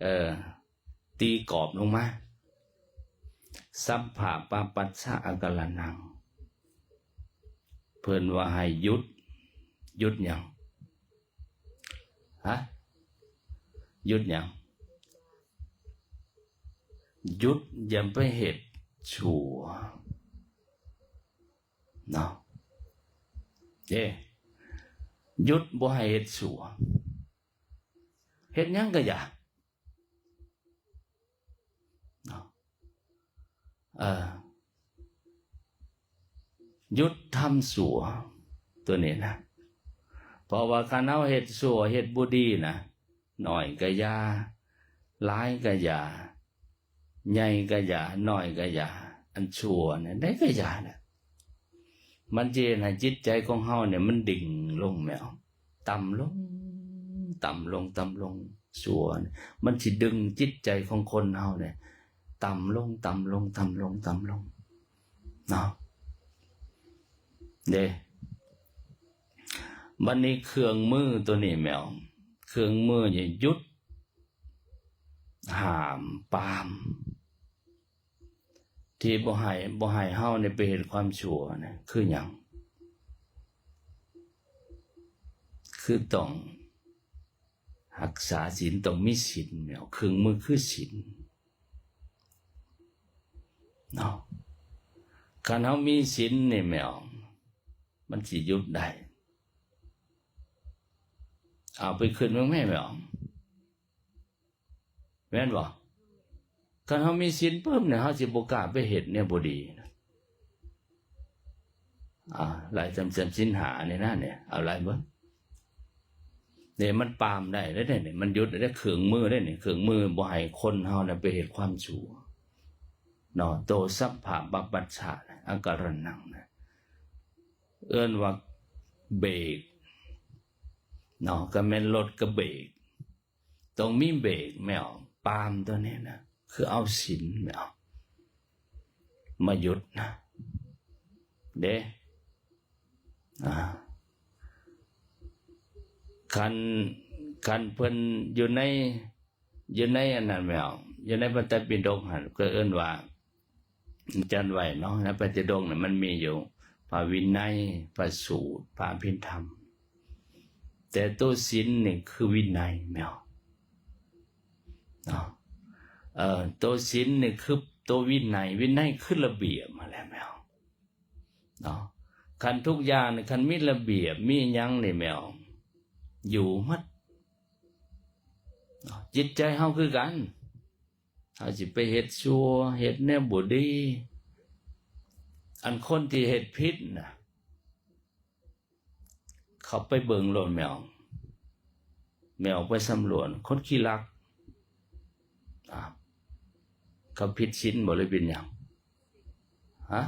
ເອີ ຕີກອບລົງມາ ສັບພະປາປັດສະອາກາລະນັງ ເພິ່ນວ່າໃຫ້ຢຸດ ຢຸດຫຍັງ? ຮະ? ຢຸດຫຍັງ? ຢຸດຢ່າໄປເຮັດຊົ່ວເນາະ ເດ້ ຢຸດບໍ່ໃຫ້ເຮັດຊົ່ວ ເຮັດຫຍັງກໍຢ່າ ເນາະ ເອີ ຢຸດທຳຊົ່ວ ຕົວນີ້ນະ ເພາະວ່າຄັນເຮົາເຮັດຊົ່ວ ເຮັດບໍ່ດີນະ ໜ້ອຍກະຢ່າ ຫຼາຍກະຢ່າ ໃຫຍ່ກະຢ່າ ນ້ອຍກະຢ່າ ອັນຊົ່ວແນວໃດກະຢ່ານະ ມັນຈະເຮັດໃຫ້ຈິດໃຈຂອງເຮົານີ້ມັນດິ່ງລົງແມ່ນ ຕ່ຳລົງ ຕ່ຳລົງ ຕ່ຳລົງ ຊົ່ວ ມັນຊິດຶງຈິດໃຈຂອງຄົນເຮົານີ້ຕ່ຳລົງ ຕ່ຳລົງ ຕ່ຳລົງ ຕ່ຳລົງເນາະ ເດ້ ບັດນີ້ເຄື່ອງມືໂຕນີ້ແມ່ນ ເຄື່ອງມືນີ້ຢຸດ ຫ້າມ ປາມ ທີ່ບໍ່ໃຫ້, ບໍ່ໃຫ້ເຮົານີ້ໄປເຮັດຄວາມຊົ່ວນະ ຄືຫຍັງ? ຄືຕ້ອງຮັກສາສິນ, ຕ້ອງມີສິນແມ່ນ ເຄື່ອງມືຄືສິນເນາະ. ຄັນເຮົາມີສິນນີ້ແມ່ນ ມັນຊິຢຸດໄດ້. ເອົາໄປຄິດເບິ່ງແມ່ນບໍ່? ແມ່ນບໍ່? ຄັນເຮົາມີສິນປຶບນີ້ ເຮົາຊິບໍ່ກ້າໄປເຮັດແນວບໍ່ດີນະ. ອ່າ ໄລ່ຈຳ ຈຳສິນຫ້ານີ້ນະ ນີ້ ເອົາໄລ່ເບິ່ງ. ນີ້ມັນປາມໄດ້ເດ້ນີ້ ມັນຢຸດໄດ້ ເຄື່ອງມືໄດ້ນີ້ ເຄື່ອງມືບໍ່ໃຫ້ຄົນເຮົານະໄປເຮັດຄວາມຊົ່ວເນາະ. ໂຕສັບພະປະປັດສະອາກາລະນັງນະ ເອີ້ນວ່າເບຣກເນາະ. ກໍແມ່ນລົດກັບເບຣກ ຕ້ອງມີເບຣກແມ່ນ ປາມໂຕນີ້ນະ ຄືເອົາສິນແມ່ນ ມາຢຸດນະເດ້. ອ່າ ຄັນ ຄັນເພິ່ນຢູ່ໃນ ຢູ່ໃນອັນນັ້ນແມ່ນ ຢູ່ໃນພະໄຕປິດົກຫັ້ນ ກໍເອີ້ນວ່າ ຈັດໄວ້ເນາະ ໃນພະໄຕປິດົກນີ້ມັນມີຢູ່ພະວິໄນ, ພະສູດ, ພະອະພິທຳ. ແຕ່ໂຕສິນນີ້ຄືວິໄນແມ່ນເນາະ. ເອີ ໂຕສິນນີ້ຄືໂຕວິໄນ, ວິໄນຄືລະບຽບຫັ້ນແຫຼະແມ່ນເນາະ. ຄັນທຸກຢ່າງນີ້ ຄັນມີລະບຽບ ມີຫຍັງນີ້ແມ່ນ ຢູ່ໝົດເນາະ. ຈິດໃຈເຮົາຄືກັນ ເຮົາຊິໄປເຮັດຊົ່ວ ເຮັດແນວບໍ່ດີ. ອັນຄົນທີ່ເຮັດຜິດນະ ເຂົ້າໄປເບິ່ງໂລດແມ່ນ ແມ່ນໄປສຳຫຼວດ ຄົນຂີ້ລັກ ອ່າ ເຂົາຜິດສິນບໍ່ ຫຼືຜິດຫຍັງ? ຮະ?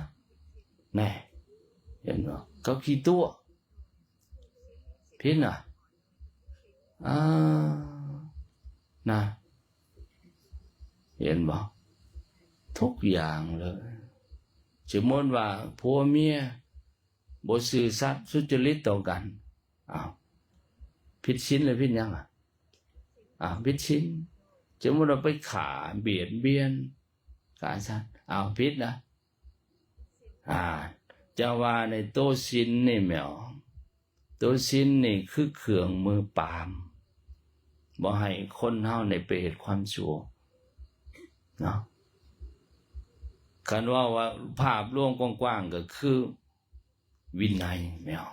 ແນ່ ເຫັນບໍ່? ເຂົາຂີ້ຕົວະ ຜິດນະ. ອ່າ ນະ ເຫັນບໍ່? ທຸກຢ່າງເລີຍ. ສົມມຸດວ່າຜົວເມຍບໍ່ຊື່ສັດສຸດຈະລິດຕໍ່ກັນ ອ້າວ ຜິດສິນຫຼືຜິດຫຍັງອະ? ອ້າວ ຜິດສິນ. ສົມມຸດວ່າໄປຂ້າ ບຽດບຽນ ຂ້າສັດ ອ້າວ ຜິດນະ. ອ່າ ຈະວ່າໃນໂຕສິນນີ້ແມ່ນ ໂຕສິນນີ້ຄືເຄື່ອງມືປາມ ບໍ່ໃຫ້ຄົນເຮົານີ້ໄປເຮັດຄວາມຊົ່ວເນາະ. ຄັນເວົ້າວ່າພາບລວມກວ້າງໆ ກໍຄືວິໄນແມ່ນ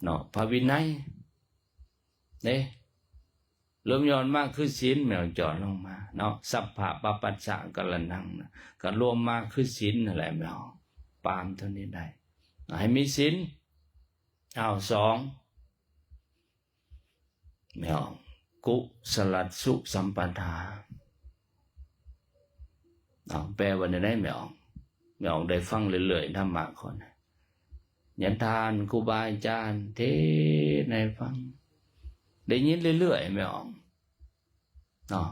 ເນາະ ພະວິໄນເດ້. ລວມຍ້ອນມາຄືສິນແມ່ນ ຈອດລົງມາເນາະ ສັບພະປະປັດສະອາກາລະນັງນະ ກໍລວມມາຄືສິນຫັ້ນແຫຼະແມ່ນ ປາມເທົ່ານີ້ໄດ້ ໃຫ້ມີສິນ. ອ້າວ ສອງ ແມ່ນ ກຸສະລັດສຸສຳປະທາ. ເອົາ ແປວ່າແນວໃດແມ່ອອກ? ແມ່ອອກໄດ້ຟັງເລື້ອຍໆ ທຳມະຂ້ອຍນະ ຍາທ່ານຄູບາອາຈານເທດໃຫ້ຟັງ ໄດ້ຍິນເລື້ອຍໆ ແມ່ອອກເນາະ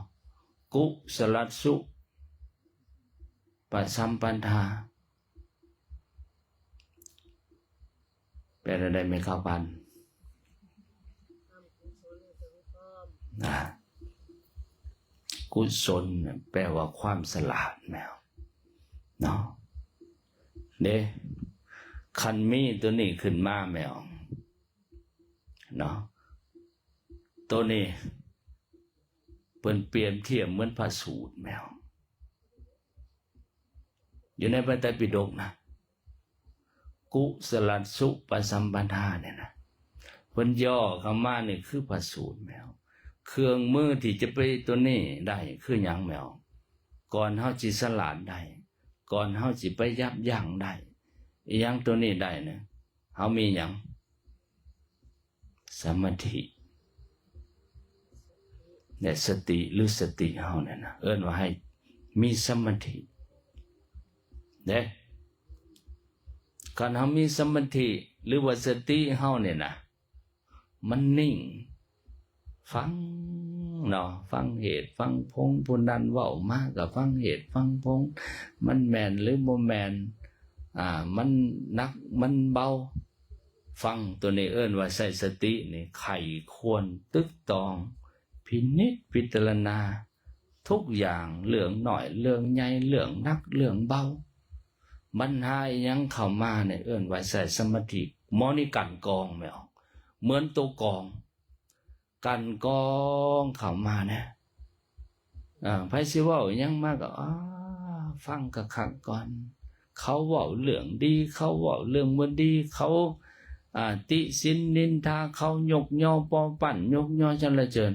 ກຸສະລັດສຸປະສຳປັນທາ. ແປແນວໃດແມ່ຂາວພັນ? ນະ ກຸສົນແປວ່າຄວາມສະຫຼາດແມ່ນເນາະ ເດ້. ຄັນມີໂຕນີ້ຂຶ້ນມາແມ່ນເນາະ ໂຕນີ້ເພິ່ນປຽບທຽບເໝືອນພະສູດແມ່ນ ຢູ່ໃນພະໄຕປິດົກນະ ກຸສະລັດສຸປະສຳປັນທານີ້ນະ ເພິ່ນຫຍໍ້ເຂົ້າມານີ້ຄືພະສູດແມ່ນ. ເຄື່ອງມືທີ່ຈະໄປໂຕນີ້ໄດ້ຄືຫຍັງແມ່ນ? ກ່ອນເຮົາຊິສະຫຼາດໄດ້ ກ່ອນເຮົາຊິໄປຢັບຢັ້ງໄດ້ ອີ່ຫຍັງໂຕນີ້ໄດ້ນະ ເຮົາມີຫຍັງ? ສະມາທິ ແລະ ສະຕິ ຫຼື ສະຕິເຮົານັ້ນນະ ເອີ້ນວ່າໃຫ້ມີສະມາທິເດ້. ຄັນເຮົາມີສະມາທິ ຫຼືວ່າສະຕິເຮົານີ້ນະ ມັນນິ່ງ ຟັງເນາະ ຟັງເຫດຟັງຜົງ ຜູ້ນັ້ນເວົ້າມາກໍຟັງເຫດຟັງຜົງ ມັນແມ່ນ ຫຼື ບໍ່ແມ່ນ ອ່າ ມັນໜັກ ມັນເບົາ ຟັງໂຕນີ້ເອີ້ນວ່າໃຊ້ສະຕິນີ້ ໃຄ່ຄວນຕຶກຕອງ ພິນິດພິຈາລະນາທຸກຢ່າງ ເລື່ອງນ້ອຍເລື່ອງໃຫຍ່ ເລື່ອງໜັກເລື່ອງເບົາ ບັນຫາອີ່ຫຍັງເຂົ້າມານີ້ ເອີ້ນວ່າໃຊ້ສະມາທິ. ໝໍນີ້ກັ່ນກອງແມ່ນອອກ ເໝືອນໂຕກອງ ກັ່ນກອງເຂົ້າມານະ. ເອີ ໃຜຊິເວົ້າອີ່ຫຍັງມາກໍ ອາ ຟັງຄັກໆກ່ອນ. ເຂົາເວົ້າເລື່ອງດີ ເຂົາເວົ້າເລື່ອງບໍ່ດີ ເຂົາ ອາ ຕິສິນນິນທາ ເຂົາຍົກຍໍປໍປັ້ນ ຍົກຍໍສັນລະເສີນ.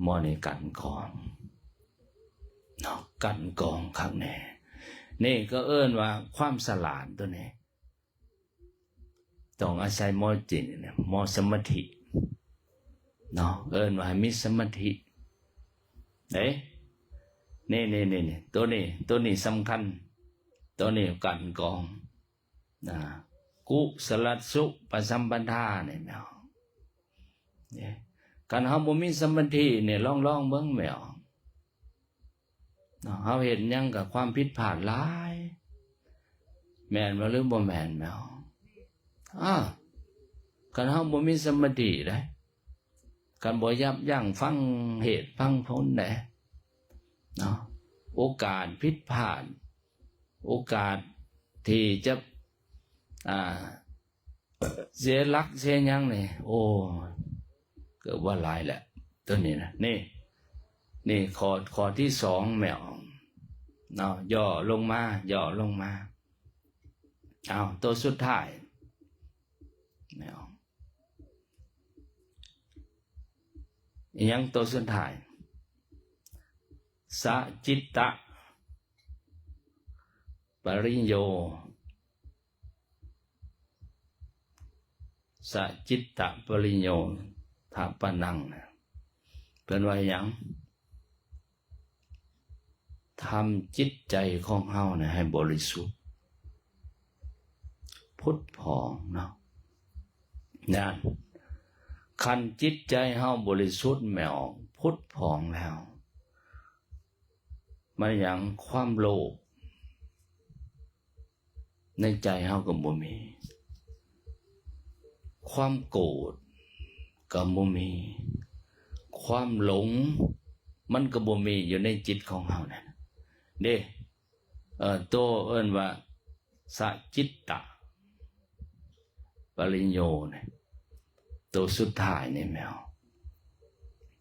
ໝໍນີ້ກັ່ນກອງເນາະ ກັ່ນກອງຄັກແນ່. ນີ້ກໍເອີ້ນວ່າຄວາມສະຫຼາດໂຕນີ້ ຕ້ອງອາໄສໝໍຈິດນີ້ ໝໍສະມາທິເນາະ ເອີ້ນວ່າໃຫ້ມີສະມາທິເດ້. ນີ້ໆໆ ໂຕນີ້ ໂຕນີ້ສຳຄັນ ໂຕນີ້ກັ່ນກອງນະ ກຸສະລະສຸປະສຳປະທານີ້ເນາະ. ຄັນເຮົາບໍ່ມີສະມາທິນີ້ ລອງ ລອງເບິ່ງແມ່ນອອກ ເນາະ ເຮົາເຮັດຫຍັງກໍຄວາມຜິດພາດຫຼາຍ ແມ່ນບໍ່ ຫຼືບໍ່ແມ່ນແມ່ນອອກ? ອາ ຄັນເຮົາບໍ່ມີສະມາທິເດ້ ຄັນບໍ່ຢັບຢັ້ງຟັງເຫດຟັງຜົນເດ້ເນາະ ໂອກາດຜິດພາດ ໂອກາດທີ່ຈະ ອາ ເສຍຫຼັກເສຍຫຍັງນີ້ ໂອ້ ເກີດວ່າຫຼາຍແຫຼະ ໂຕນີ້ນະ. ນີ້ ນີ້ຂໍ້ ຂໍ້ທີສອງແມ່ນອອກເນາະ ຫຍໍ້ລົງມາ ຫຍໍ້ລົງມາ. ເອົາ ໂຕສຸດທ້າຍແມ່ນອອກ ອີ່ຫຍັງໂຕສຸດທ້າຍ? ສະຈິດຕະປະລິໂຍ ສະຈິດຕະປະລິໂຍທະປະນັງ ເພິ່ນວ່າຫຍັງ? ທຳຈິດໃຈຂອງເຮົານະໃຫ້ບໍລິສຸດ ຜຸດຜ່ອງເນາະ. ນັ້ນ ຄັນຈິດໃຈເຮົາບໍລິສຸດແມ່ນອອກ ຜຸດຜ່ອງແລ້ວ ມັນຫຍັງ? ຄວາມໂລບໃນໃຈເຮົາກໍບໍ່ມີ, ຄວາມໂກດກໍບໍ່ມີ, ຄວາມຫຼົງມັນກໍບໍ່ມີຢູ່ໃນຈິດຂອງເຮົານັ້ນເດ້. ເອີ ໂຕເອີ້ນວ່າສະຈິດຕະປະລິໂຍນີ້ ໂຕສຸດທ້າຍນີ້ແມ່ນ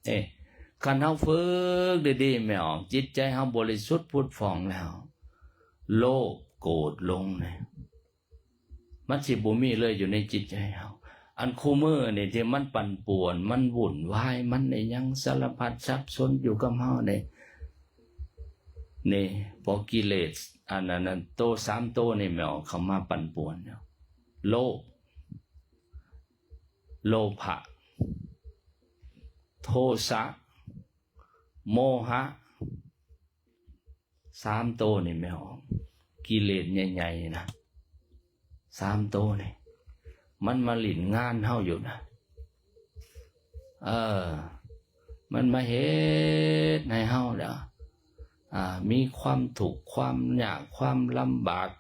ເອີ ຄັນເຮົາຝຶກດີໆແມ່ນ ຈິດໃຈເຮົາບໍລິສຸດຜຸດຜ່ອງແລ້ວ ໂລບໂກດຫຼົງນີ້ ມັນຊິບໍ່ມີເລີຍຢູ່ໃນຈິດໃຈເຮົາ. ອັນຄູ່ມື້ນີ້ທີ່ມັນປັ່ນປ່ວນ ມັນວຸ່ນວາຍ ມັນອີ່ຫຍັງສາລະພັດສັບສົນຢູ່ກັບເຮົານີ້ ນີ້ ເພາະກິເລດ ອັນ ອັນ ອັນໂຕສາມໂຕນີ້ແມ່ນເຂົ້າມາປັ່ນປ່ວນຢູ່ ໂລບ ໂລພະ ໂທສະ ໂມຫະ ສາມໂຕນີ້ແມ່ນອອກ ກິເລດໃຫຍ່ໆນະ ສາມໂຕນີ້ ມັນມາຫຼິ້ນງານເຮົາຢູ່ນະ. ເອີ ມັນມາເຮັດໃຫ້ເຮົານະ ອ່າ ມີຄວາມທຸກ ຄວາມຍາກ ຄວາມລຳບາກ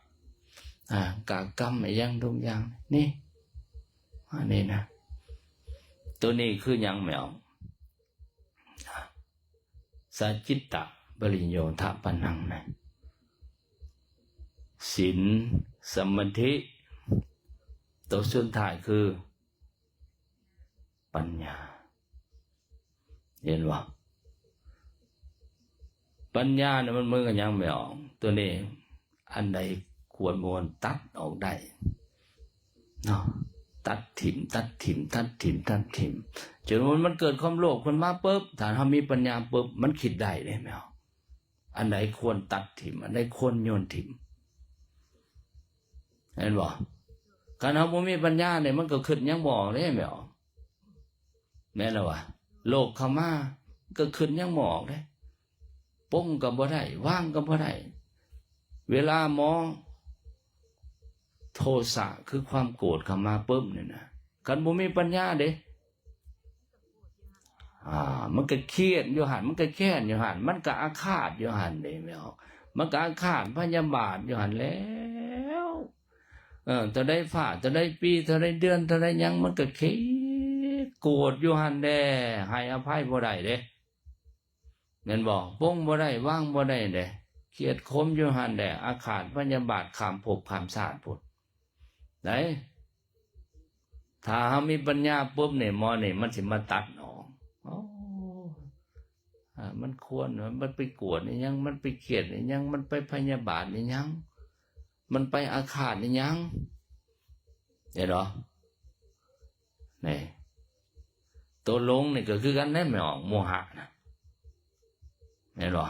ອ່າ ກະກຳອີ່ຫຍັງທຸກຢ່າງນີ້ ອັນນີ້ນະ. ໂຕນີ້ຄືຫຍັງແມ່ນອອກ? ສະຈິດຕະປະລິໂຍທະປະນັງນະ ສິນ ສະມາທິ ໂຕສຸດທ້າຍຄືປັນຍາ ເຫັນບໍ່? ປັນຍານະ ມັນເໝືອນກັນຫຍັງແມ່ນອອກ? ໂຕນີ້ ອັນໃດຄວນບໍ່ຄວນຕັດອອກໄດ້ເນາະ ຕັດຖິ້ມ ຕັດຖິ້ມ ຕັດຖິ້ມ ຕັດຖິ້ມ ຈົນວ່າມັນເກີດຄວາມໂລບຂຶ້ນມາປຶບ ຖ້າເຮົາມີປັນຍາປຶບ ມັນຄິດໄດ້ເດ້ແມ່ນ ອັນໃດຄວນຕັດຖິ້ມ ອັນໃດຄວນໂຍນຖິ້ມ ເຫັນບໍ່? ຄັນເຮົາບໍ່ມີປັນຍານີ້ ມັນກໍຄິດຫຍັງບໍ່ອອກເດ້ແມ່ນ ແມ່ນລະວະ ໂລບເຂົ້າມາກໍຄິດຫຍັງບໍ່ອອກເດ້ ປົງກໍບໍ່ໄດ້ ວາງກໍບໍ່ໄດ້. ເວລາໝໍໂທສະ ຄືຄວາມໂກດເຂົ້າມາປຶບນີ້ນະ ຄັນບໍ່ມີປັນຍາເດ້ ອ່າ ມັນກໍຄຽດຢູ່ຫັ້ນ ມັນກໍແຄ້ນຢູ່ຫັ້ນ ມັນກໍອາຄາດຢູ່ຫັ້ນເດ້ແມ່ນ ມັນກໍອາຄາດພະຍາບາດຢູ່ຫັ້ນແລ້ວ. ເອີ ເທົ່າໃດຟ້າ ເທົ່າໃດປີ ເທົ່າໃດເດືອນ ເທົ່າໃດຫຍັງ ມັນກໍຄິດກວດຢູ່ຫັ້ນແຫຼະ ໃຫ້ອະໄພບໍ່ໄດ້ເດ້ ແມ່ນບໍ່? ປົງບໍ່ໄດ້ ວາງບໍ່ໄດ້ເດ້ ຄຽດຂົມຢູ່ຫັ້ນແຫຼະ ອາຄາດພະຍາບາດ ຂ້າມພົບຂ້າມຊາດພຸ້ນ ໄດ້. ຖ້າເຮົາມີປັນຍາປຸບນີ້ ໝໍນີ້ມັນຊິມາຕັດອອກ. ໂອ້ ອາ ມັນຄວນ ມັນໄປກວດອີ່ຫຍັງ ມັນໄປຄຽດອີ່ຫຍັງ ມັນໄປພະຍາບາດອີ່ຫຍັງ ມັນໄປອາຄາດອີ່ຫຍັງ ເຫັນບໍ່? ນີ້ ໂຕຫຼົງນີ້ກໍຄືກັນເດ້ ແມ່ອອກ ໂມຫະນະ ແມ່ນບໍ່?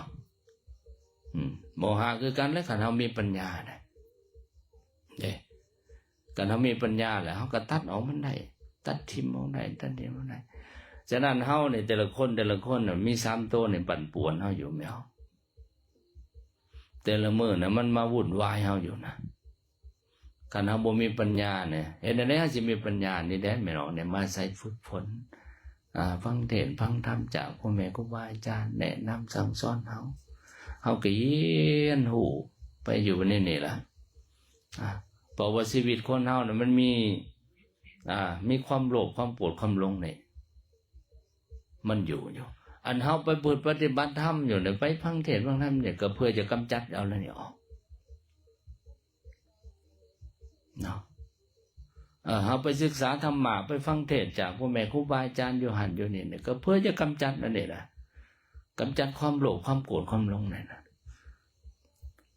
ອືມ ໂມຫະຄືກັນແຫຼະ ຄັນເຮົາມີປັນຍານະ ເດ້ ຄັນເຮົາມີປັນຍາແລ້ວ ເຮົາກໍຕັດອອກມັນໄດ້ ຕັດຖິ້ມອອກໄດ້ ຕັດຖິ້ມອອກໄດ້. ສະນັ້ນເຮົານີ້ ແຕ່ລະຄົນ ແຕ່ລະຄົນນະ ມີສາມໂຕນີ້ປັ່ນປ່ວນເຮົາຢູ່ແມ່ນບໍ່? ແຕ່ລະມື້ນະ ມັນມາວຸ່ນວາຍເຮົາຢູ່ນະ. ຄັນເຮົາບໍ່ມີປັນຍານີ້ ເຮັດແນວໃດເຮົາຊິມີປັນຍານີ້ແຫຼະ ແມ່ນບໍ່? ໄດ້ມາໃຊ້ຝຶກຝົນ ອາ ຟັງເທດຟັງທຳຈາກພໍ່ແມ່ຄູບາອາຈານ ແນະນຳສັ່ງສອນເຮົາ ເຮົາກໍຮຽນຮູ້ໄປຢູ່ໃນນີ້ລະ. ອາ ເພາະວ່າຊີວິດຄົນເຮົານະ ມັນມີ ອາ ມີຄວາມໂລບ ຄວາມໂກດ ຄວາມຫຼົງນີ້ ມັນຢູ່ ຢູ່. ອັນເຮົາໄປປະພຶດປະຕິບັດທຳຢູ່ນີ້ ໄປຟັງເທດຟັງທຳນີ້ ກໍເພື່ອຈະກຳຈັດເອົາແນວນີ້ອອກເນາະ. ເອີ ເຮົາໄປສຶກສາທຳມະ ໄປຟັງເທດຈາກພໍ່ແມ່ຄູບາອາຈານຢູ່ຫັ້ນຢູ່ນີ້ນີ້ ກໍເພື່ອຈະກຳຈັດອັນນີ້ລະ ກຳຈັດຄວາມໂລບ ຄວາມໂກດ ຄວາມຫຼົງນັ້ນນະ.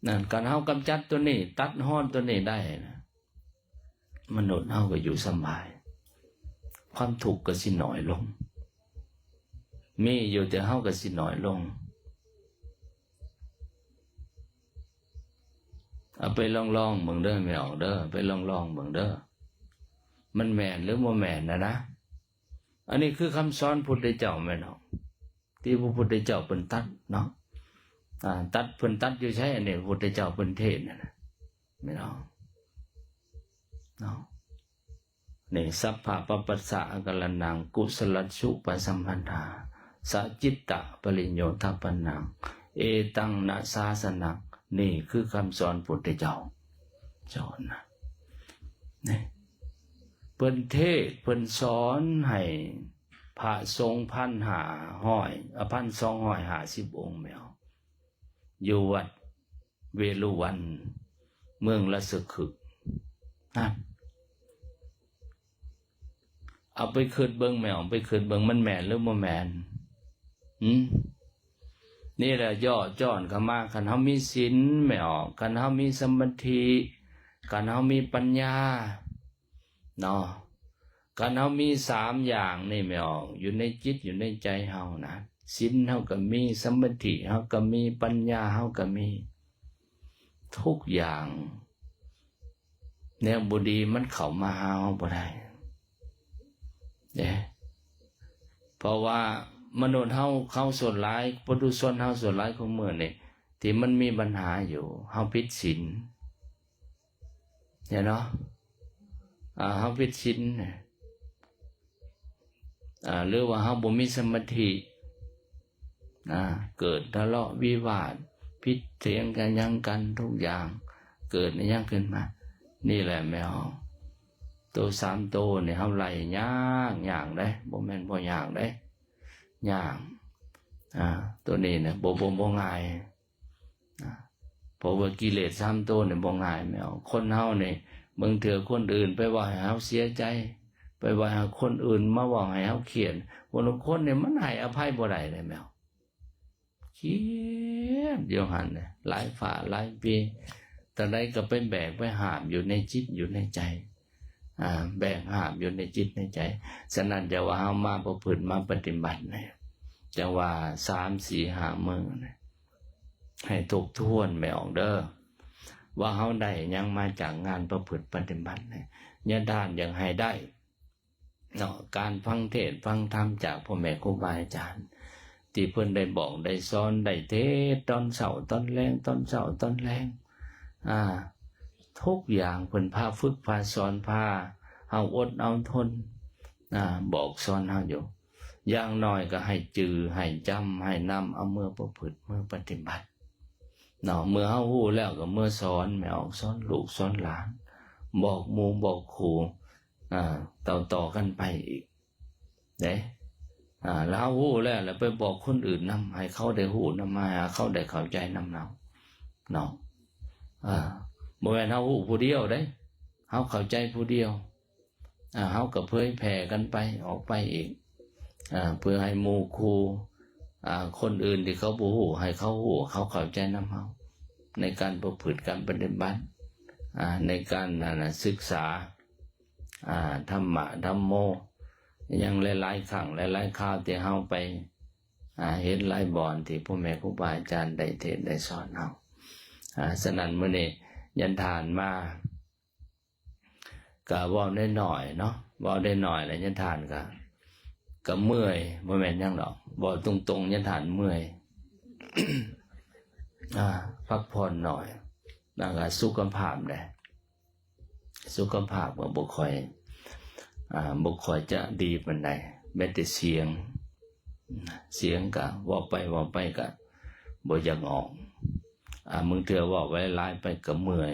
ນັ້ນ ຄັນເຮົາກຳຈັດຕົວນີ້ ຕັດຮອນຕົວນີ້ໄດ້ນະ ມະນຸດເຮົາກໍຢູ່ສະບາຍ ຄວາມທຸກກໍຊິໜ້ອຍລົງ ມີຢູ່ແຕ່ເຮົາກໍຊິໜ້ອຍລົງ. ເອົາໄປລອງໆເບິ່ງເດີ ແມ່ອອກເດີ ໄປລອງໆເບິ່ງເດີ ມັນແມ່ນຫຼືບໍ່ແມ່ນນະນະ. ອັນນີ້ຄືຄຳສອນພຸດທະເຈົ້າແມ່ນອອກ ທີ່ພະພຸດທະເຈົ້າເພິ່ນຕັດເນາະ ອາ ຕັດ ເພິ່ນຕັດຢູ່ໃສ? ອັນນີ້ພະພຸດທະເຈົ້າເພິ່ນເທດນັ້ນນະ ແມ່ນອອກເນາະ. ນີ້ ສັບພະປະປັດສະອະກາລະນັງ ກຸສະລັດສຸປະສຳພັນທາ ສະຈິດຕະປະລິໂຍທະປະນັງ ເອຕັງນະສາສະນັງ. ນີ້ຄືຄຳສອນພຸດທະເຈົ້າສອນນະ ນີ້ ເພິ່ນເທດ ເພິ່ນສອນໃຫ້ພະສົງພັນຫ້າຮ້ອຍ ອາ ພັນສອງຮ້ອຍຫ້າສິບອົງແມ່ນ ຢູ່ວັດເວລຸວັນ ເມືອງລາຊະຄຶກ ນັ້ນ. ເອົາໄປຄິດເບິ່ງແມ່ອອກ ໄປຄິດເບິ່ງ ມັນແມ່ນຫຼືບໍ່ແມ່ນ? ຫືມ? ນີ້ແຫຼະ ຍໍ້ຈອນເຂົ້າມາ ຄັນເຮົາມີສິນແມ່ອອກ ຄັນເຮົາມີສະມາທິ ຄັນເຮົາມີປັນຍາເນາະ ຄັນເຮົາມີສາມຢ່າງນີ້ແມ່ອອກ ຢູ່ໃນຈິດ ຢູ່ໃນໃຈເຮົານະ ສິນເຮົາກໍມີ ສະມາທິເຮົາກໍມີ ປັນຍາເຮົາກໍມີ ທຸກຢ່າງ ແນວບໍ່ດີມັນເຂົ້າມາຫາເຮົາບໍ່ໄດ້ເດ້. ເພາະວ່າມະນຸດເຮົາ ເຮົາສ່ວນຫຼາຍ ປຸຖຸຊົນເຮົາສ່ວນຫຼາຍຂອງມື້ນີ້ ທີ່ມັນມີບັນຫາຢູ່ ເຮົາຜິດສິນ ເຫັນເນາະ ອາ ເຮົາຜິດສິນ ອາ ຫຼືວ່າເຮົາບໍ່ມີສະມາທິ ອາ ເກີດທະເລາະວິວາດ ຜິດຖຽງກັນຫຍັງກັນທຸກຢ່າງ ເກີດອີ່ຫຍັງຂຶ້ນມາ ນີ້ແຫຼະແມ່ນ ໂຕສາມໂຕນີ້ເຮົາໄລ່ຍາກ ຍາກເດ້ ບໍ່ແມ່ນບໍ່ຍາກເດ້ ຍາກ ອາ ໂຕນີ້ນະ ບໍ່ ບໍ່ ບໍ່ງ່າຍ ອາ ເພາະວ່າກິເລດສາມໂຕນີ້ບໍ່ງ່າຍແມ່ນ ຄົນເຮົານີ້ ບາງເທື່ອຄົນອື່ນໄປເວົ້າໃຫ້ເຮົາເສຍໃຈ ໄປເວົ້າໃຫ້ຄົນອື່ນມາເວົ້າໃຫ້ເຮົາຄຽດ ຄົນລາງຄົນນີ້ມັນໃຫ້ອະໄພບໍ່ໄດ້ເດ້ແມ່ນ ຄຽດຢູ່ຫັ້ນແຫຼະ ຫຼາຍຟ້າຫຼາຍປີ ຕອນໃດກໍໄປແບກໄປຫາບຢູ່ໃນຈິດຢູ່ໃນໃຈ ອາ ແບກຫາບຢູ່ໃນຈິດໃນໃຈ. ສະນັ້ນ ຈະວ່າເຮົາມາປະພຶດມາປະຕິບັດນີ້ ຈັ່ງວ່າສາມ ສີ່ ຫ້າມື້ນີ້ ໃຫ້ທົບທວນແມ່ອອກເດີ ວ່າເຮົາໄດ້ຫຍັງມາຈາກງານປະພຶດປະຕິບັດນີ້ ຍາດທ່ານຢາກໃຫ້ໄດ້ເນາະ ການຟັງເທດຟັງທຳຈາກພໍ່ແມ່ຄູບາອາຈານ ທີ່ເພິ່ນໄດ້ບອກໄດ້ສອນ ໄດ້ເທດຕອນເຊົ້າຕອນແລງ ຕອນເຊົ້າຕອນແລງ ອາ ທຸກຢ່າງເພິ່ນພາຝຶກພາສອນ ພາເຮົາອົດເອົາທົນ ອາ ບອກສອນເຮົາຢູ່ ຢ່າງໜ້ອຍກໍໃຫ້ຈື່ ໃຫ້ຈຳ ໃຫ້ນຳເອົາເມືອປະພຶດ ເມືອປະຕິບັດເນາະ. ເມື່ອເຮົາຮູ້ແລ້ວກໍເມືອສອນແມ່ອອກ ສອນລູກສອນຫຼານ ບອກໝູ່ບອກຄູ່ ອ່າ ຕໍ່ໆກັນໄປອີກເດ້. ອ່າ ແລ້ວເຮົາຮູ້ແລ້ວ ແລ້ວໄປບອກຄົນອື່ນນຳ ໃຫ້ເຂົາໄດ້ຮູ້ນຳ ໃຫ້ເຂົາໄດ້ເຂົ້າໃຈນຳເຮົາເນາະ. ອ່າ ບໍ່ແມ່ນເຮົາຮູ້ຜູ້ດຽວເດ້ ເຮົາເຂົ້າໃຈຜູ້ດຽວ ອ່າ ເຮົາກໍເຜີຍແຜ່ກັນໄປ ອອກໄປອີກ ອ່າ ເພື່ອໃຫ້ໝູ່ຄູ່ ອ່າ ຄົນອື່ນທີ່ເຂົາບໍ່ຮູ້ ໃຫ້ເຂົາຮູ້ ເຂົາເຂົ້າໃຈນຳເຮົາ ໃນການປະພຶດການປະຕິບັດ ອ່າ ໃນການ ອັນນ່າ ສຶກສາ ອ່າ ທຳມະທຳໂມ ຍັງຫຼາຍໆຄັ້ງຫຼາຍໆຄາວທີ່ເຮົາໄປ ອ່າ ເຫັນຫຼາຍບ່ອນທີ່ພໍ່ແມ່ຄູບາອາຈານໄດ້ເທດໄດ້ສອນເຮົາ. ອ່າ ສະນັ້ນມື້ນີ້ຍານທ່ານມາ ກະເວົ້າໜ້ອຍໆເນາະ ເວົ້າໜ້ອຍໆ ແລ້ວຍານທ່ານກະ ກະເມື່ອຍ ບໍ່ແມ່ນຫຍັງດອກ ເວົ້າຕົງໆ ຍານທ່ານເມື່ອຍ ອ່າ ພັກຜ່ອນໜ້ອຍ ແລ້ວກະສຸຂະພາບແດ່ ສຸຂະພາບກໍບໍ່ຄ່ອຍ ອ່າ ບໍ່ຄ່ອຍຈະດີປານໃດ ແມ້ແຕ່ສຽງ ສຽງກະເວົ້າໄປເວົ້າໄປກະບໍ່ຢາກອອກ ອ່າ ບາງເທື່ອເວົ້າໄປຫຼາຍໄປກໍເມື່ອຍ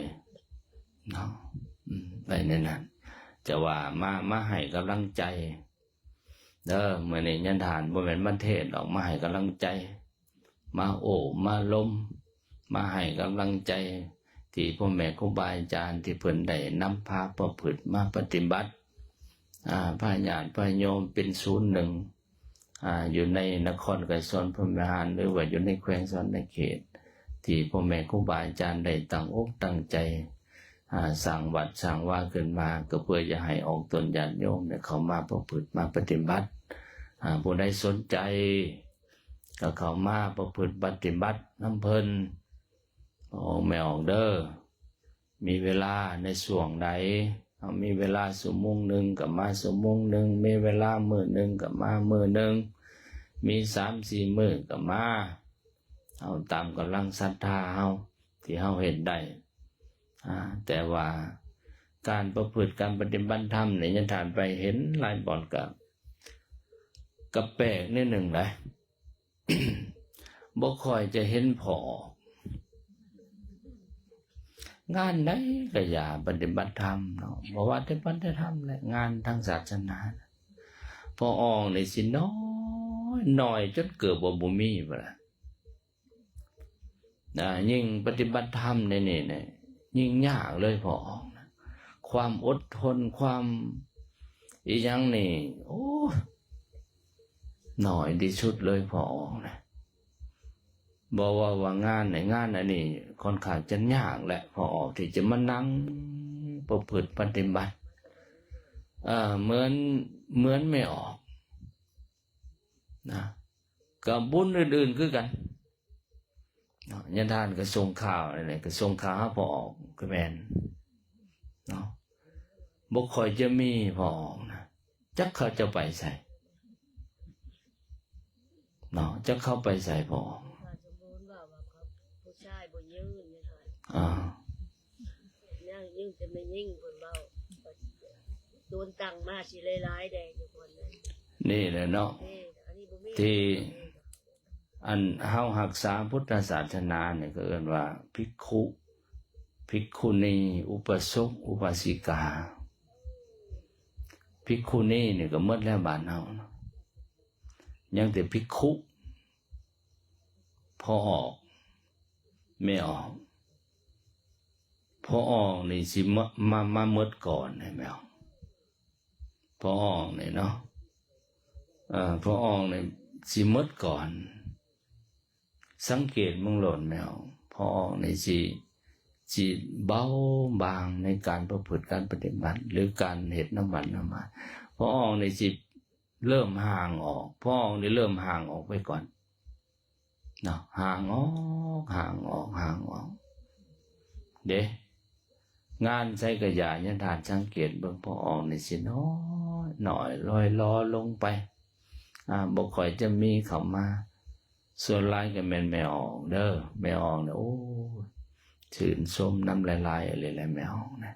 ເນາະ ອືມ ໄປແນວນັ້ນ. ຈະວ່າມາ ມາໃຫ້ກຳລັງໃຈເດີ ມື້ນີ້ຍານທ່ານບໍ່ແມ່ນມາເທດດອກ ມາໃຫ້ກຳລັງໃຈ ມາໂອ້ມາລົມ ມາໃຫ້ກຳລັງໃຈ ທີ່ພໍ່ແມ່ຄູບາອາຈານທີ່ເພິ່ນໄດ້ນຳພາປະພຶດມາປະຕິບັດ ອ່າ ພະຍາດພະໂຍມເປັນສູນໜຶ່ງ ອ່າ ຢູ່ໃນນະຄອນໄກສອນພົມວິຫານ ຫຼືວ່າຢູ່ໃນແຂວງສະຫວັນນະເຂດ ທີ່ພໍ່ແມ່ຄູບາອາຈານໄດ້ຕັ້ງອົກຕັ້ງໃຈ ອ່າ ສ້າງວັດສ້າງວາຂຶ້ນມາ ກໍເພື່ອຈະໃຫ້ອອກຕົນຍາດໂຍມໄດ້ເຂົ້າມາປະພຶດມາປະຕິບັດ. ອ່າ ຜູ້ໃດສົນໃຈກໍເຂົ້າມາປະພຶດປະຕິບັດນຳເພິ່ນ ອອກແມ່ອອກເດີ. ມີເວລາໃນຊ່ວງໃດ ເຮົາມີເວລາຊົ່ວໂມງໜຶ່ງກໍມາຊົ່ວໂມງໜຶ່ງ ມີເວລາມື້ໜຶ່ງກໍມາມື້ໜຶ່ງ ມີສາມສີ່ມື້ກໍມາ ເອົາຕາມກຳລັງສັດທາເຮົາທີ່ເຮົາເຮັດໄດ້. ອ່າ ແຕ່ວ່າການປະພຶດ ການປະຕິບັດທຳນີ້ ຍານທ່ານໄປເຫັນຫຼາຍບ່ອນກໍ ກໍແປກນິດໜຶ່ງນະ. ບໍ່ຄ່ອຍຈະເຫັນພໍ່ອອກ ງານໃດກໍຢ່າ ປະຕິບັດທຳເນາະ ບໍ່ວ່າແຕ່ປະຕິບັດທຳແຫຼະ ງານທາງສາສະໜາ ພໍ່ອອກນີ້ຊິໜ້ອຍ ໜ້ອຍຈົນເກືອບວ່າບໍ່ມີພຸ້ນລະນະ. ຍິ່ງປະຕິບັດທຳໃນນີ້ນະ ຍິ່ງຍາກເລີຍພໍ່ອອກນະ ຄວາມອົດທົນ ຄວາມອີ່ຫຍັງນີ້ ໂອ້ ໜ້ອຍທີ່ສຸດເລີຍພໍ່ອອກນະ. ບໍ່ເວົ້າວ່າງານໃນງານອັນນີ້ຂ້ອນຂ້າງຈະຍາກແຫຼະ ພໍ່ອອກທີ່ຈະມານັ່ງປະພຶດປະຕິບັດ ເອີ ເໝືອນ ເໝືອນແມ່ອອກນະ ກັບບຸນອື່ນໆຄືກັນ. ເນາະ ຍາທ່ານກໍສົ່ງຂ່າວນີ້ແຫຼະ ກໍສົ່ງຂ່າວຫາພໍ່ອອກ ກໍແມ່ນເນາະ ບໍ່ຄ່ອຍຈະມີພໍ່ອອກນະ ຈັກເຂົາເຈົ້າໄປໃສເນາະ ຈັກເຂົາໄປໃສພໍ່ອອກ. ວ່າສົມມຸດວ່າ ວ່າເຂົາ ຜູ້ຊາຍບໍ່ຍື່ນ ອາ ຍັງຍື່ນແຕ່ແມ່ຍິງ ເພິ່ນເວົ້າ ໂດນຕັ້ງມາຊິຫຼາຍໆແດ່ຢູ່ບ່ອນນັ້ນ ນີ້ແຫຼະເນາະ ທີ່ ອັນເຮົາຮັກສາພຸດທະສາສະໜານີ້ ກໍເອີ້ນວ່າພິກຂຸ ພິກຂຸນີ ອຸປາສົກ ອຸປາສິກາ. ພິກຂຸນີນີ້ກໍໝົດແລ້ວບ້ານເຮົາ ຍັງແຕ່ພິກຂຸ ພໍ່ອອກ ແມ່ອອກ. ພໍ່ອອກນີ້ຊິມາ ມາ ມາໝົດກ່ອນໃຫ້ແມ່ອອກ ພໍ່ອອກນີ້ເນາະ ເອີ ພໍ່ອອກນີ້ຊິໝົດກ່ອນ. ສັງເກດເບິ່ງໂລດແມ່ອອກ ພໍ່ອອກນີ້ຊິ ຊິເບົາບາງໃນການປະພຶດການປະຕິບັດ ຫຼື ການເຮັດນຳວັດນຳວາ ພໍ່ອອກນີ້ຊິເລີ່ມຫ່າງອອກ ພໍ່ອອກນີ້ເລີ່ມຫ່າງອອກໄປກ່ອນ ເນາະ ຫ່າງອອກ ຫ່າງອອກ ຫ່າງອອກເດ້. ງານໃສກະຢ່າ ຍາທ່ານສັງເກດເບິ່ງ ພໍ່ອອກນີ້ຊິນ້ອຍ ນ້ອຍ ລອຍລໍລົງໄປ ອ່າ ບໍ່ຄ່ອຍຈະມີເຂົ້າມາ. ສ່ວນຫຼາຍກະແມ່ນແມ່ອອກເດີ ແມ່ອອກນີ້ ໂອ້ ຊື່ນຊົມນຳຫຼາຍໆອີ່ຫຼີແຫຼະ ແມ່ອອກນະ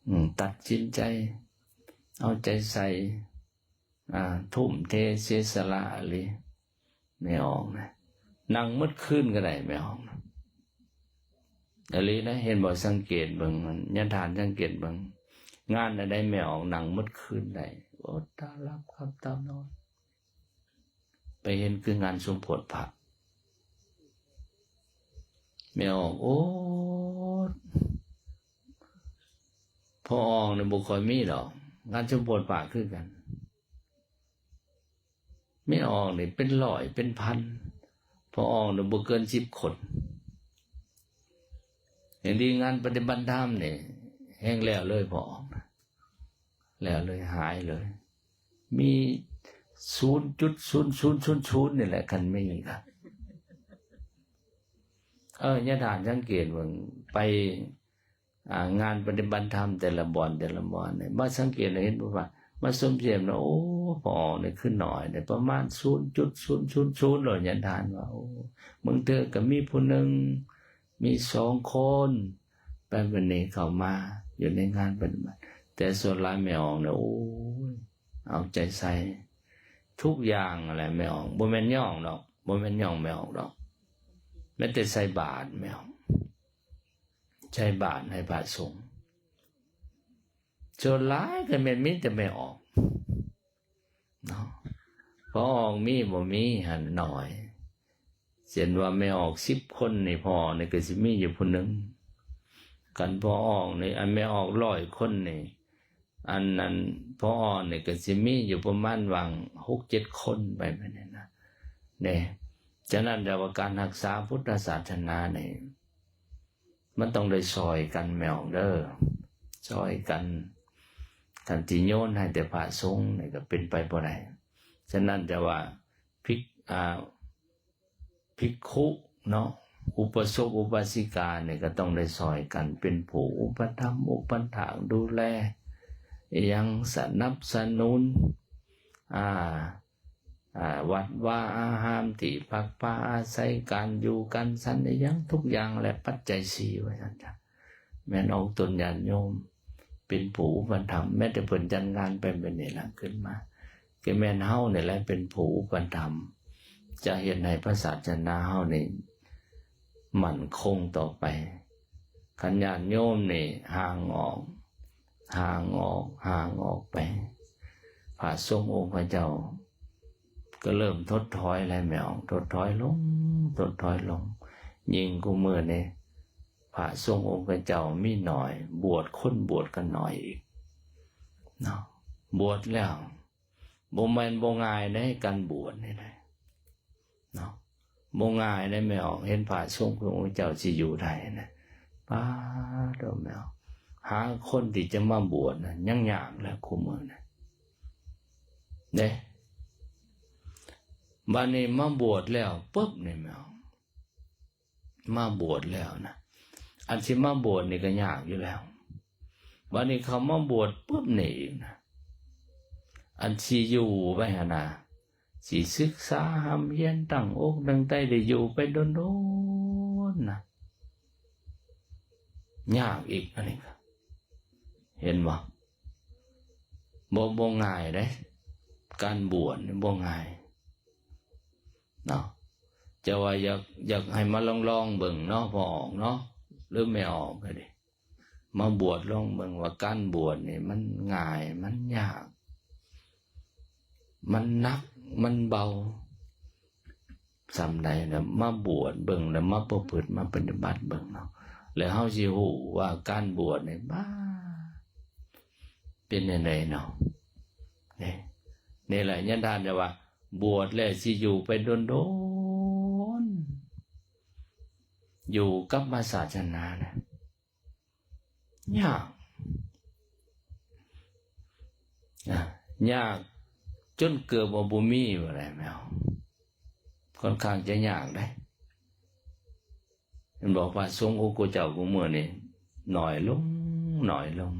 ອືມ ຕັດສິນໃຈ ເອົາໃຈໃສ່ ອ່າ ທຸ່ມເທເສຍສະຫຼະອີ່ຫຼີ ແມ່ອອກນະ ນັ່ງໝົດຄືນກໍໄດ້ແມ່ອອກນະ. ອີ່ຫຼີນະ ເຫັນບໍ່? ສັງເກດເບິ່ງ ຍາທ່ານສັງເກດເບິ່ງ ງານອັນໃດແມ່ອອກນັ່ງໝົດຄືນໄດ້ ອົດຕາຫຼັບຂັບຕານອນ ໄປເຫັນຄືງານສົມໂພດພະ ແມ່ອອກ ໂອດ ພໍ່ອອກນີ້ບໍ່ຄ່ອຍມີດອກ ງານສົມໂພດພະຄືກັນ ແມ່ອອກນີ້ເປັນຮ້ອຍເປັນພັນ ພໍ່ອອກນີ້ບໍ່ເກີນສິບຄົນ ແຮ່ງດີງານປະຕິບັດທຳນີ້ແຮ່ງແລ້ວເລີຍ ພໍ່ອອກນະ ແລ້ວເລີຍ ຫາຍເລີຍ ມີສູນຈຸດສູນສູນສູນສູນນີ້ແຫຼະ ຄັນມີກະ ເອີ ຍາທ່ານສັງເກດເບິ່ງ ໄປ ອ່າ ງານປະຕິບັດທຳແຕ່ລະບ່ອນ ແຕ່ລະບ່ອນນີ້ ມາສັງເກດເຫັນບໍ່ວ່າ ມາຊົມຊຽມນະ ໂອ້ ພໍ່ອອກນີ້ຄືໜ້ອຍເດ້ ປະມານສູນຈຸດສູນສູນສູນໂລດ ຍາທ່ານວ່າ ໂອ້ ບາງເທື່ອກະມີຜູ້ໜຶ່ງ ມີສອງຄົນ ໄປບັດນີ້ເຂົ້າມາຢູ່ໃນງານປະຕິບັດ ແຕ່ສ່ວນຫຼາຍແມ່ອອກນີ້ ໂອ້ຍ ເອົາໃຈໃສ່ທຸກຢ່າງຫັ້ນແຫຼະແມ່ອອກ ບໍ່ແມ່ນຍ້ອງດອກ ບໍ່ແມ່ນຍ້ອງແມ່ອອກດອກ ແມ້ແຕ່ໃສ່ບາດແມ່ອອກ ໃສ່ບາດໃຫ້ພະສົງ ສ່ວນຫຼາຍກະແມ່ນມີແຕ່ແມ່ອອກເນາະ ພໍ່ອອກມີບໍ່ມີຫັ້ນໜ້ອຍ ເຊັ່ນວ່າແມ່ອອກສິບຄົນນີ້ ພໍ່ອອກນີ້ກະຊິມີຢູ່ຜູ້ໜຶ່ງ ຄັນພໍ່ອອກນີ້ ອັນແມ່ອອກຮ້ອຍຄົນນີ້ ອັນນັ້ນພໍ່ອອກນີ້ກະຊິມີຢູ່ປະມານຫວ່າງຫົກເຈັດຄົນໄປແບບນີ້ນະ ເດ້ ສະນັ້ນແຕ່ວ່າການຮັກສາພຸດທະສາສະໜານີ້ ມັນຕ້ອງໄດ້ຊ່ອຍກັນແມ່ອອກເດີ ຊ່ອຍກັນ ຄັນຊິໂຍນໃຫ້ແຕ່ພະສົງນີ້ກະເປັນໄປບໍ່ໄດ້ ສະນັ້ນແຕ່ວ່າ ພິກ ອ່າ ພິກຂຸເນາະ ອຸປະສົກອຸປາສິການີ້ກະຕ້ອງໄດ້ຊ່ອຍກັນເປັນຜູ້ອຸປະຖຳອຸປະຖາກດູແລ ອີ່ຫຍັງ ສະໜັບສະໜູນ ອ່າ ອ່າ ວັດວາອາຮາມ ທີ່ພັກພາອາໄສ ການຢູ່ການສັນ ອີ່ຫຍັງທຸກຢ່າງ ແລະ ປັດໄຈສີ່ ວ່າຊັ້ນຊະ ແມ່ນອອກຕົນຍາດໂຍມເປັນຜູ້ອຸປະຖຳ ແມ້ແຕ່ເພິ່ນຈັດງານໄປແບບນີ້ລະ ຂຶ້ນມາ ກະແມ່ນເຮົານີ້ແຫຼະເປັນຜູ້ອຸປະຖຳ ຈະເຮັດໃຫ້ພະສາສະໜາເຮົານີ້ໝັ້ນຄົງຕໍ່ໄປ. ຄັນຍາດໂຍມນີ້ຫ່າງອອກ ຫ່າງອອກ ຫ່າງອອກໄປ ພະສົງອົງຂະເຈົ້າກະເລີ່ມຖົດຖອຍແລ້ວແມ່ອອກ ຖົດຖອຍລົງ ຖົດຖອຍລົງ. ຍິ່ງຄູ່ມື້ນີ້ພະສົງອົງຂະເຈົ້າມີໜ້ອຍ ບວດ ຄົນບວດກະໜ້ອຍອີກເນາະ ບວດແລ້ວ ບໍ່ແມ່ນບໍ່ງ່າຍເດ້ ການບວດນີ້ນະເນາະ ບໍ່ງ່າຍເດ້ແມ່ອອກ ເຫັນພະສົງຂອງເຈົ້າຊິຢູ່ໄດ້ນະ ປາດໂທ້ແມ່ອອກ ຫາຄົນທີ່ຈະມາບວດນະ ຍັງຍາກແຫຼະຄູ່ມື້ນະເດ້. ບາດນີ້ມາບວດແລ້ວປຶບນີ້ແມ່ອອກ ມາບວດແລ້ວນະ ອັນຊິມາບວດນີ້ກະຍາກຢູ່ແລ້ວ ບາດນີ້ເຂົ້າມາບວດປຶບນີ້ອີກນະ ອັນຊິຢູ່ໄປຫັ້ນນະ ຊິສຶກສາຮ່ຳຮຽນຕັ້ງອົກຕັ້ງໃຈໄດ້ຢູ່ໄປດົນໆນະ ຍາກອີກ ອັນນີ້ກະ ເຫັນບໍ່? ບໍ່ ບໍ່ງ່າຍເດ້ ການບວດນີ້ບໍ່ງ່າຍເນາະ. ຈະວ່າຢາກ ຢາກໃຫ້ມາລອງໆເບິ່ງເນາະ ພໍ່ອອກເນາະ ຫຼືແມ່ອອກກະດີ ມາບວດລອງເບິ່ງວ່າການບວດນີ້ມັນງ່າຍ ມັນຍາກ ມັນໜັກ ມັນເບົາ ສ່ຳໃດ ແລ້ວມາບວດເບິ່ງ ແລ້ວມາປະພຶດ ມາປະຕິບັດເບິ່ງເນາະ ແລ້ວເຮົາຊິຮູ້ວ່າການບວດນີ້ ບາ ເປັນແນວໃດເນາະ. ນີ້ ນີ້ແຫຼະ ຍາທ່ານຈະວ່າ ບວດແລ້ວຊິຢູ່ໄປດົນໆ ຢູ່ກັບພະສາສະໜານະ ຍາກ ຍາກຈົນເກືອບວ່າບໍ່ມີວ່າໄດ້ແມ່ນ ຂ້ອນຂ້າງຈະຍາກເດ້. ເຫັນບໍ່ ພະສົງຂອງເຈົ້າຄູ່ມື້ນີ້ໜ້ອຍລົງ ໜ້ອຍລົງ.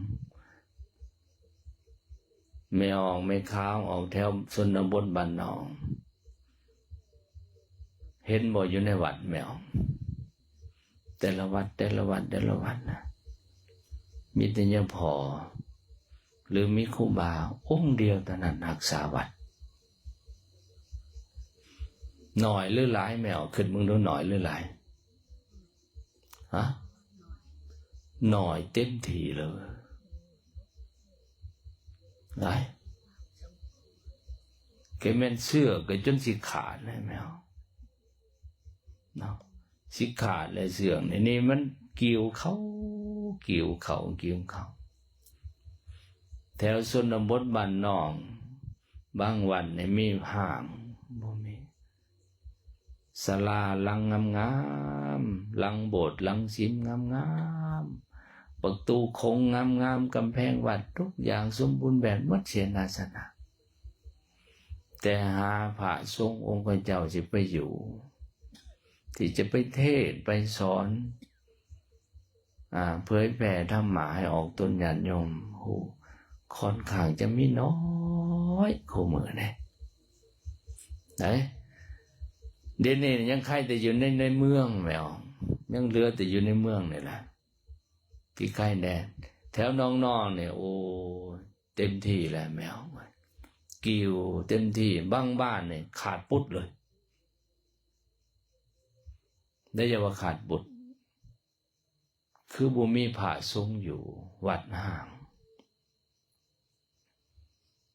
ແມ່ອອກແມ່ຂາວອອກແຖວຊົນນະບົດບ້ານນອກ ເຫັນບໍ່ ຢູ່ໃນວັດແມ່ອອກ ແຕ່ລະວັດ ແຕ່ລະວັດ ແຕ່ລະວັດນະ ມີແຕ່ຍາພໍ່ ຫຼືມີຄູບາອົງດຽວເທົ່ານັ້ນຮັກສາວັດ. ໜ້ອຍຫຼືຫຼາຍແມ່ອອກ? ຄິດເບິ່ງດູ ໜ້ອຍຫຼືຫຼາຍ? ຮະ? ໜ້ອຍເຕັມທີ່ເລີຍ ຫຼາຍ ກໍແມ່ນເຊືອກກໍຈົນຊິຂາດແລ້ວແມວ ເນາະ ຊິຂາດແລ້ວເຊືອກນີ້ ນີ້ມັນກິວເຂົ້າ ກິວເຂົ້າ ກິວເຂົ້າ ແຖວຊົນນະບົດບ້ານນອກ ບາງວັດນີ້ມີຫ້າງ ບໍ່ມີ ສາລາຫຼັງງາມໆ ຫຼັງໂບດ ຫຼັງສິມງາມໆ ປະຕູໂຂງງາມໆ ກຳແພງວັດ ທຸກຢ່າງສົມບູນແບບໝົດເສນາສະນະ ແຕ່ຫາພະສົງອົງຂະເຈົ້າຊິໄປຢູ່ ທີ່ຈະໄປເທດໄປສອນ ອາ ເຜີຍແຜ່ທຳມະໃຫ້ອອກຕົນຍາດໂຍມ ໂອ້ ຄ່ອນຂ້າງຈະມີໜ້ອຍຄູ່ມື້ນີ້ ໄດ໋ ດຽວນີ້ຍັງໃຄ່ແຕ່ຢູ່ໃນ ໃນເມືອງແມ່ນ ຍັງເຫຼືອແຕ່ຢູ່ໃນເມືອງນີ້ແຫຼະ ທີ່ໃກ້ແດ່ ແຖວໜອງນອງນີ້ ໂອ້ຍ ເຕັມທີ່ແລ້ວແມ່ນ ກິວເຕັມທີ່ ບາງບ້ານນີ້ຂາດປຸດເລີຍ ໄດ້ຢ່າວ່າຂາດປຸດ ຄືບໍ່ມີພະສົງຢູ່ ວັດຮ້າງ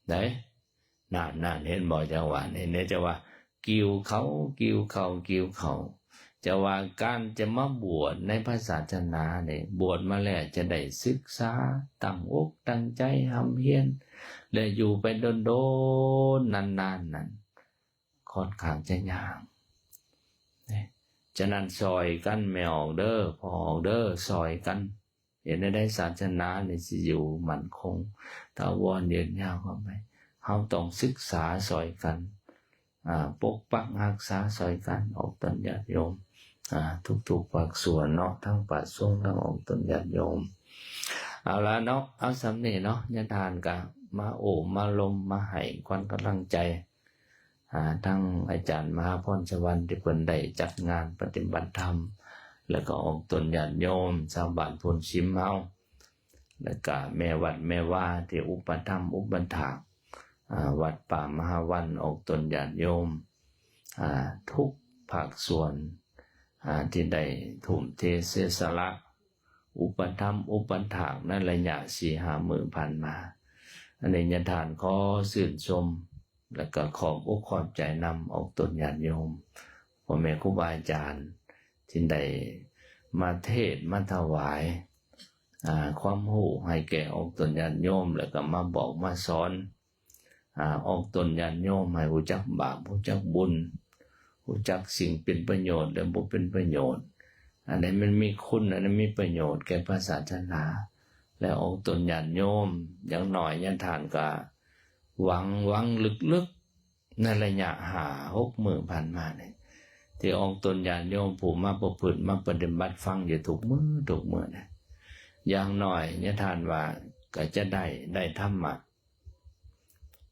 ໄດ໋ ນັ້ນໆ ເຫັນບໍ່ ຈັ່ງວ່ານີ້ ເນາະ ຈະວ່າກິວເຂົ້າ ກິວເຂົ້າ ກິວເຂົ້າ ຈະວ່າການຈະມາບວດໃນພະສາສະໜານີ້ ບວດມາແລ້ວຈະໄດ້ສຶກສາ ຕັ້ງອົກຕັ້ງໃຈຮ່ຳຮຽນ ແລະ ຢູ່ໄປດົນໆ ນານໆ ນັ້ນ ຄ່ອນຂ້າງຈະຍາກ ເນາະ ສະນັ້ນຊ່ອຍກັນ ແມ່ອອກເດີ ພໍ່ອອກເດີ ຊ່ອຍກັນ ເຮັດແນວໃດສາສະໜານີ້ຊິຢູ່ໝັ້ນຄົງຖາວອນຍືນຍາວເຂົ້າໄປ ເຮົາຕ້ອງສຶກສາຊ່ອຍກັນ ອາ ປົກປັກຮັກສາຊ່ອຍກັນ ອອກຕົນຍາດໂຍມ ອາ ທຸກໆພາກສ່ວນເນາະ ທັງພະສົງ ທັງອອກຕົນຍາດໂຍມ ເອົາລະເນາະ ເອົາສ່ຳນີ້ເນາະ ຍາທ່ານກະມາໂອ້ມາລົມ ມາໃຫ້ຂວັນກຳລັງໃຈ ອາ ທັງອາຈານມະຫາພອນສະຫວັນ ທີ່ເພິ່ນໄດ້ຈັດງານປະຕິບັດທຳ ແລ້ວກໍອອກຕົນຍາດໂຍມຊາວບ້ານໂພນສິມເຮົາ ແລ້ວກະແມ່ວັດແມ່ວາທີ່ອຸປະຖຳອຸປັດຖາກ ອາ ວັດປ່າມະຫາວັນ ອອກຕົນຍາດໂຍມ ອາ ທຸກພາກສ່ວນ ອາ ທີ່ໄດ້ທຸ່ມເທເສຍສະຫຼະ ອຸປະຖຳອຸປັດຖາກໃນໄລຍະສີ່ຫ້າມື້ຜ່ານມາ ອັນນີ້ຍາທ່ານຂໍຊື່ນຊົມ ແລ້ວກໍຂອບອົກຂອບໃຈນຳອອກຕົນຍາດໂຍມ ພໍ່ແມ່ຄູບາອາຈານ ທີ່ໄດ້ມາເທດມາຖວາຍ ອາ ຄວາມຮູ້ໃຫ້ແກ່ອອກຕົນຍາດໂຍມ ແລ້ວກໍມາບອກມາສອນ ອາ ອອກຕົນຍາດໂຍມໃຫ້ຮູ້ຈັກບາບ ຮູ້ຈັກບຸນ ຮູ້ຈັກສິ່ງເປັນປະໂຫຍດ ແລະ ບໍ່ເປັນປະໂຫຍດ ອັນໃດມັນມີຄຸນ ອັນໃດມີປະໂຫຍດແກ່ພະສາສະໜາ ແລະ ອອກຕົນຍາດໂຍມ ຢ່າງໜ້ອຍຍາທ່ານກະຫວັງ ຫວັງເລິກໆ ໃນໄລຍະຫ້າຫົກມື້ຜ່ານມານີ້ ທີ່ອອກຕົນຍາດໂຍມຜູ້ມາປະພຶດມາປະຕິບັດ ຟັງຢູ່ທຸກມື້ທຸກມື້ນີ້ ຢ່າງໜ້ອຍຍາທ່ານວ່າກະຈະໄດ້ ໄດ້ທຳມະ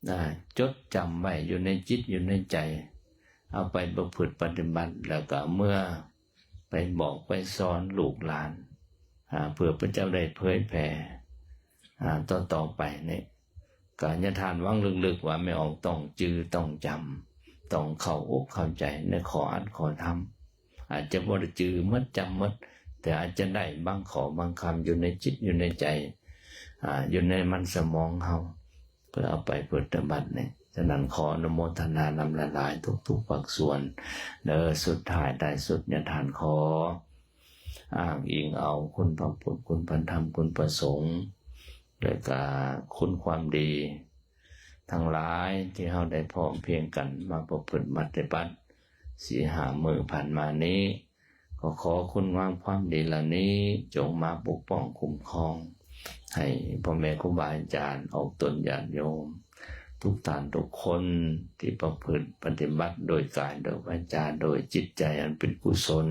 ອາ ຈົດຈຳໄວ້ຢູ່ໃນຈິດຢູ່ໃນໃຈ ເອົາໄປປະພຶດປະຕິບັດ ແລ້ວກໍເມືອໄປບອກໄປສອນລູກຫຼານ ອາ ເພື່ອເຂົາເຈົ້າໄດ້ເຜີຍແຜ່ ອາ ຕໍ່ໆໄປນີ້ ກໍຍາທ່ານຫວັງເລິກໆວ່າແມ່ອອກຕ້ອງຈື່ຕ້ອງຈຳ ຕ້ອງເຂົ້າອົກເຂົ້າໃຈໃນຂໍ້ອັດຂໍ້ທຳ ອາດຈະບໍ່ໄດ້ຈື່ໝົດ ຈຳໝົດ ແຕ່ອາດຈະໄດ້ບາງຂໍ້ບາງຄຳຢູ່ໃນຈິດຢູ່ໃນໃຈ ອາ ຢູ່ໃນມັນສະໝອງເຮົາ ເພື່ອເອົາໄປປະຕິບັດນີ້. ສະນັ້ນ ຂໍອະນຸໂມທະນານຳຫຼາຍໆ ທຸກໆພາກສ່ວນເດີ. ສຸດທ້າຍທ້າຍສຸດ ຍາທ່ານຂໍອ້າງອີງເອົາຄຸນພະພຸດ ຄຸນພະທຳ ຄຸນພະສົງ ແລະກະຄຸນຄວາມດີທັງຫຼາຍ ທີ່ເຮົາໄດ້ພ້ອມພຽງກັນມາປະພຶດປະຕິບັດສີ່ຫ້າມື້ຜ່ານມານີ້. ກໍຂໍຄຸນງາມຄວາມດີເຫຼົ່ານີ້ ຈົ່ງມາປົກປ້ອງຄຸ້ມຄອງ ໃຫ້ພໍ່ແມ່ຄູບາອາຈານ ອອກຕົນຍາດໂຍມ ທຸກທ່ານທຸກຄົນ ທີ່ປະພຶດປະຕິບັດໂດຍກາຍ ໂດຍວາຈາ ໂດຍຈິດໃຈອັນເປັນກຸສົນ.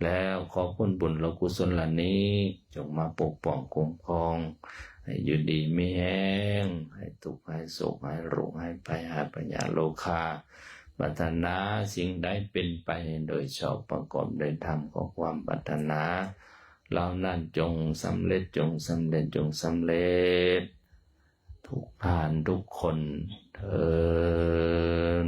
ແລ້ວຂໍຜົນບຸນແລະກຸສົນເຫຼົ່ານີ້ ຈົ່ງມາປົກປ້ອງຄຸ້ມຄອງ ໃຫ້ຢູ່ດີມີແຮງ ໃຫ້ທຸກ ຫາຍໂສກ ຫາຍໂລກ ຫາຍໄພ ຫາຍພະຍາດໂລຄາ. ປາດຖະໜາສິ່ງໃດເປັນໄປໂດຍຊອບປະກອບໂດຍທຳຂອງຄວາມປາດຖະໜາເຫຼົ່ານັ້ນ ຈົ່ງສຳເລັດ ຈົ່ງສຳເລັດ ຈົ່ງສຳເລັດ ທຸກທ່ານທຸກຄົນເທີ້ນ.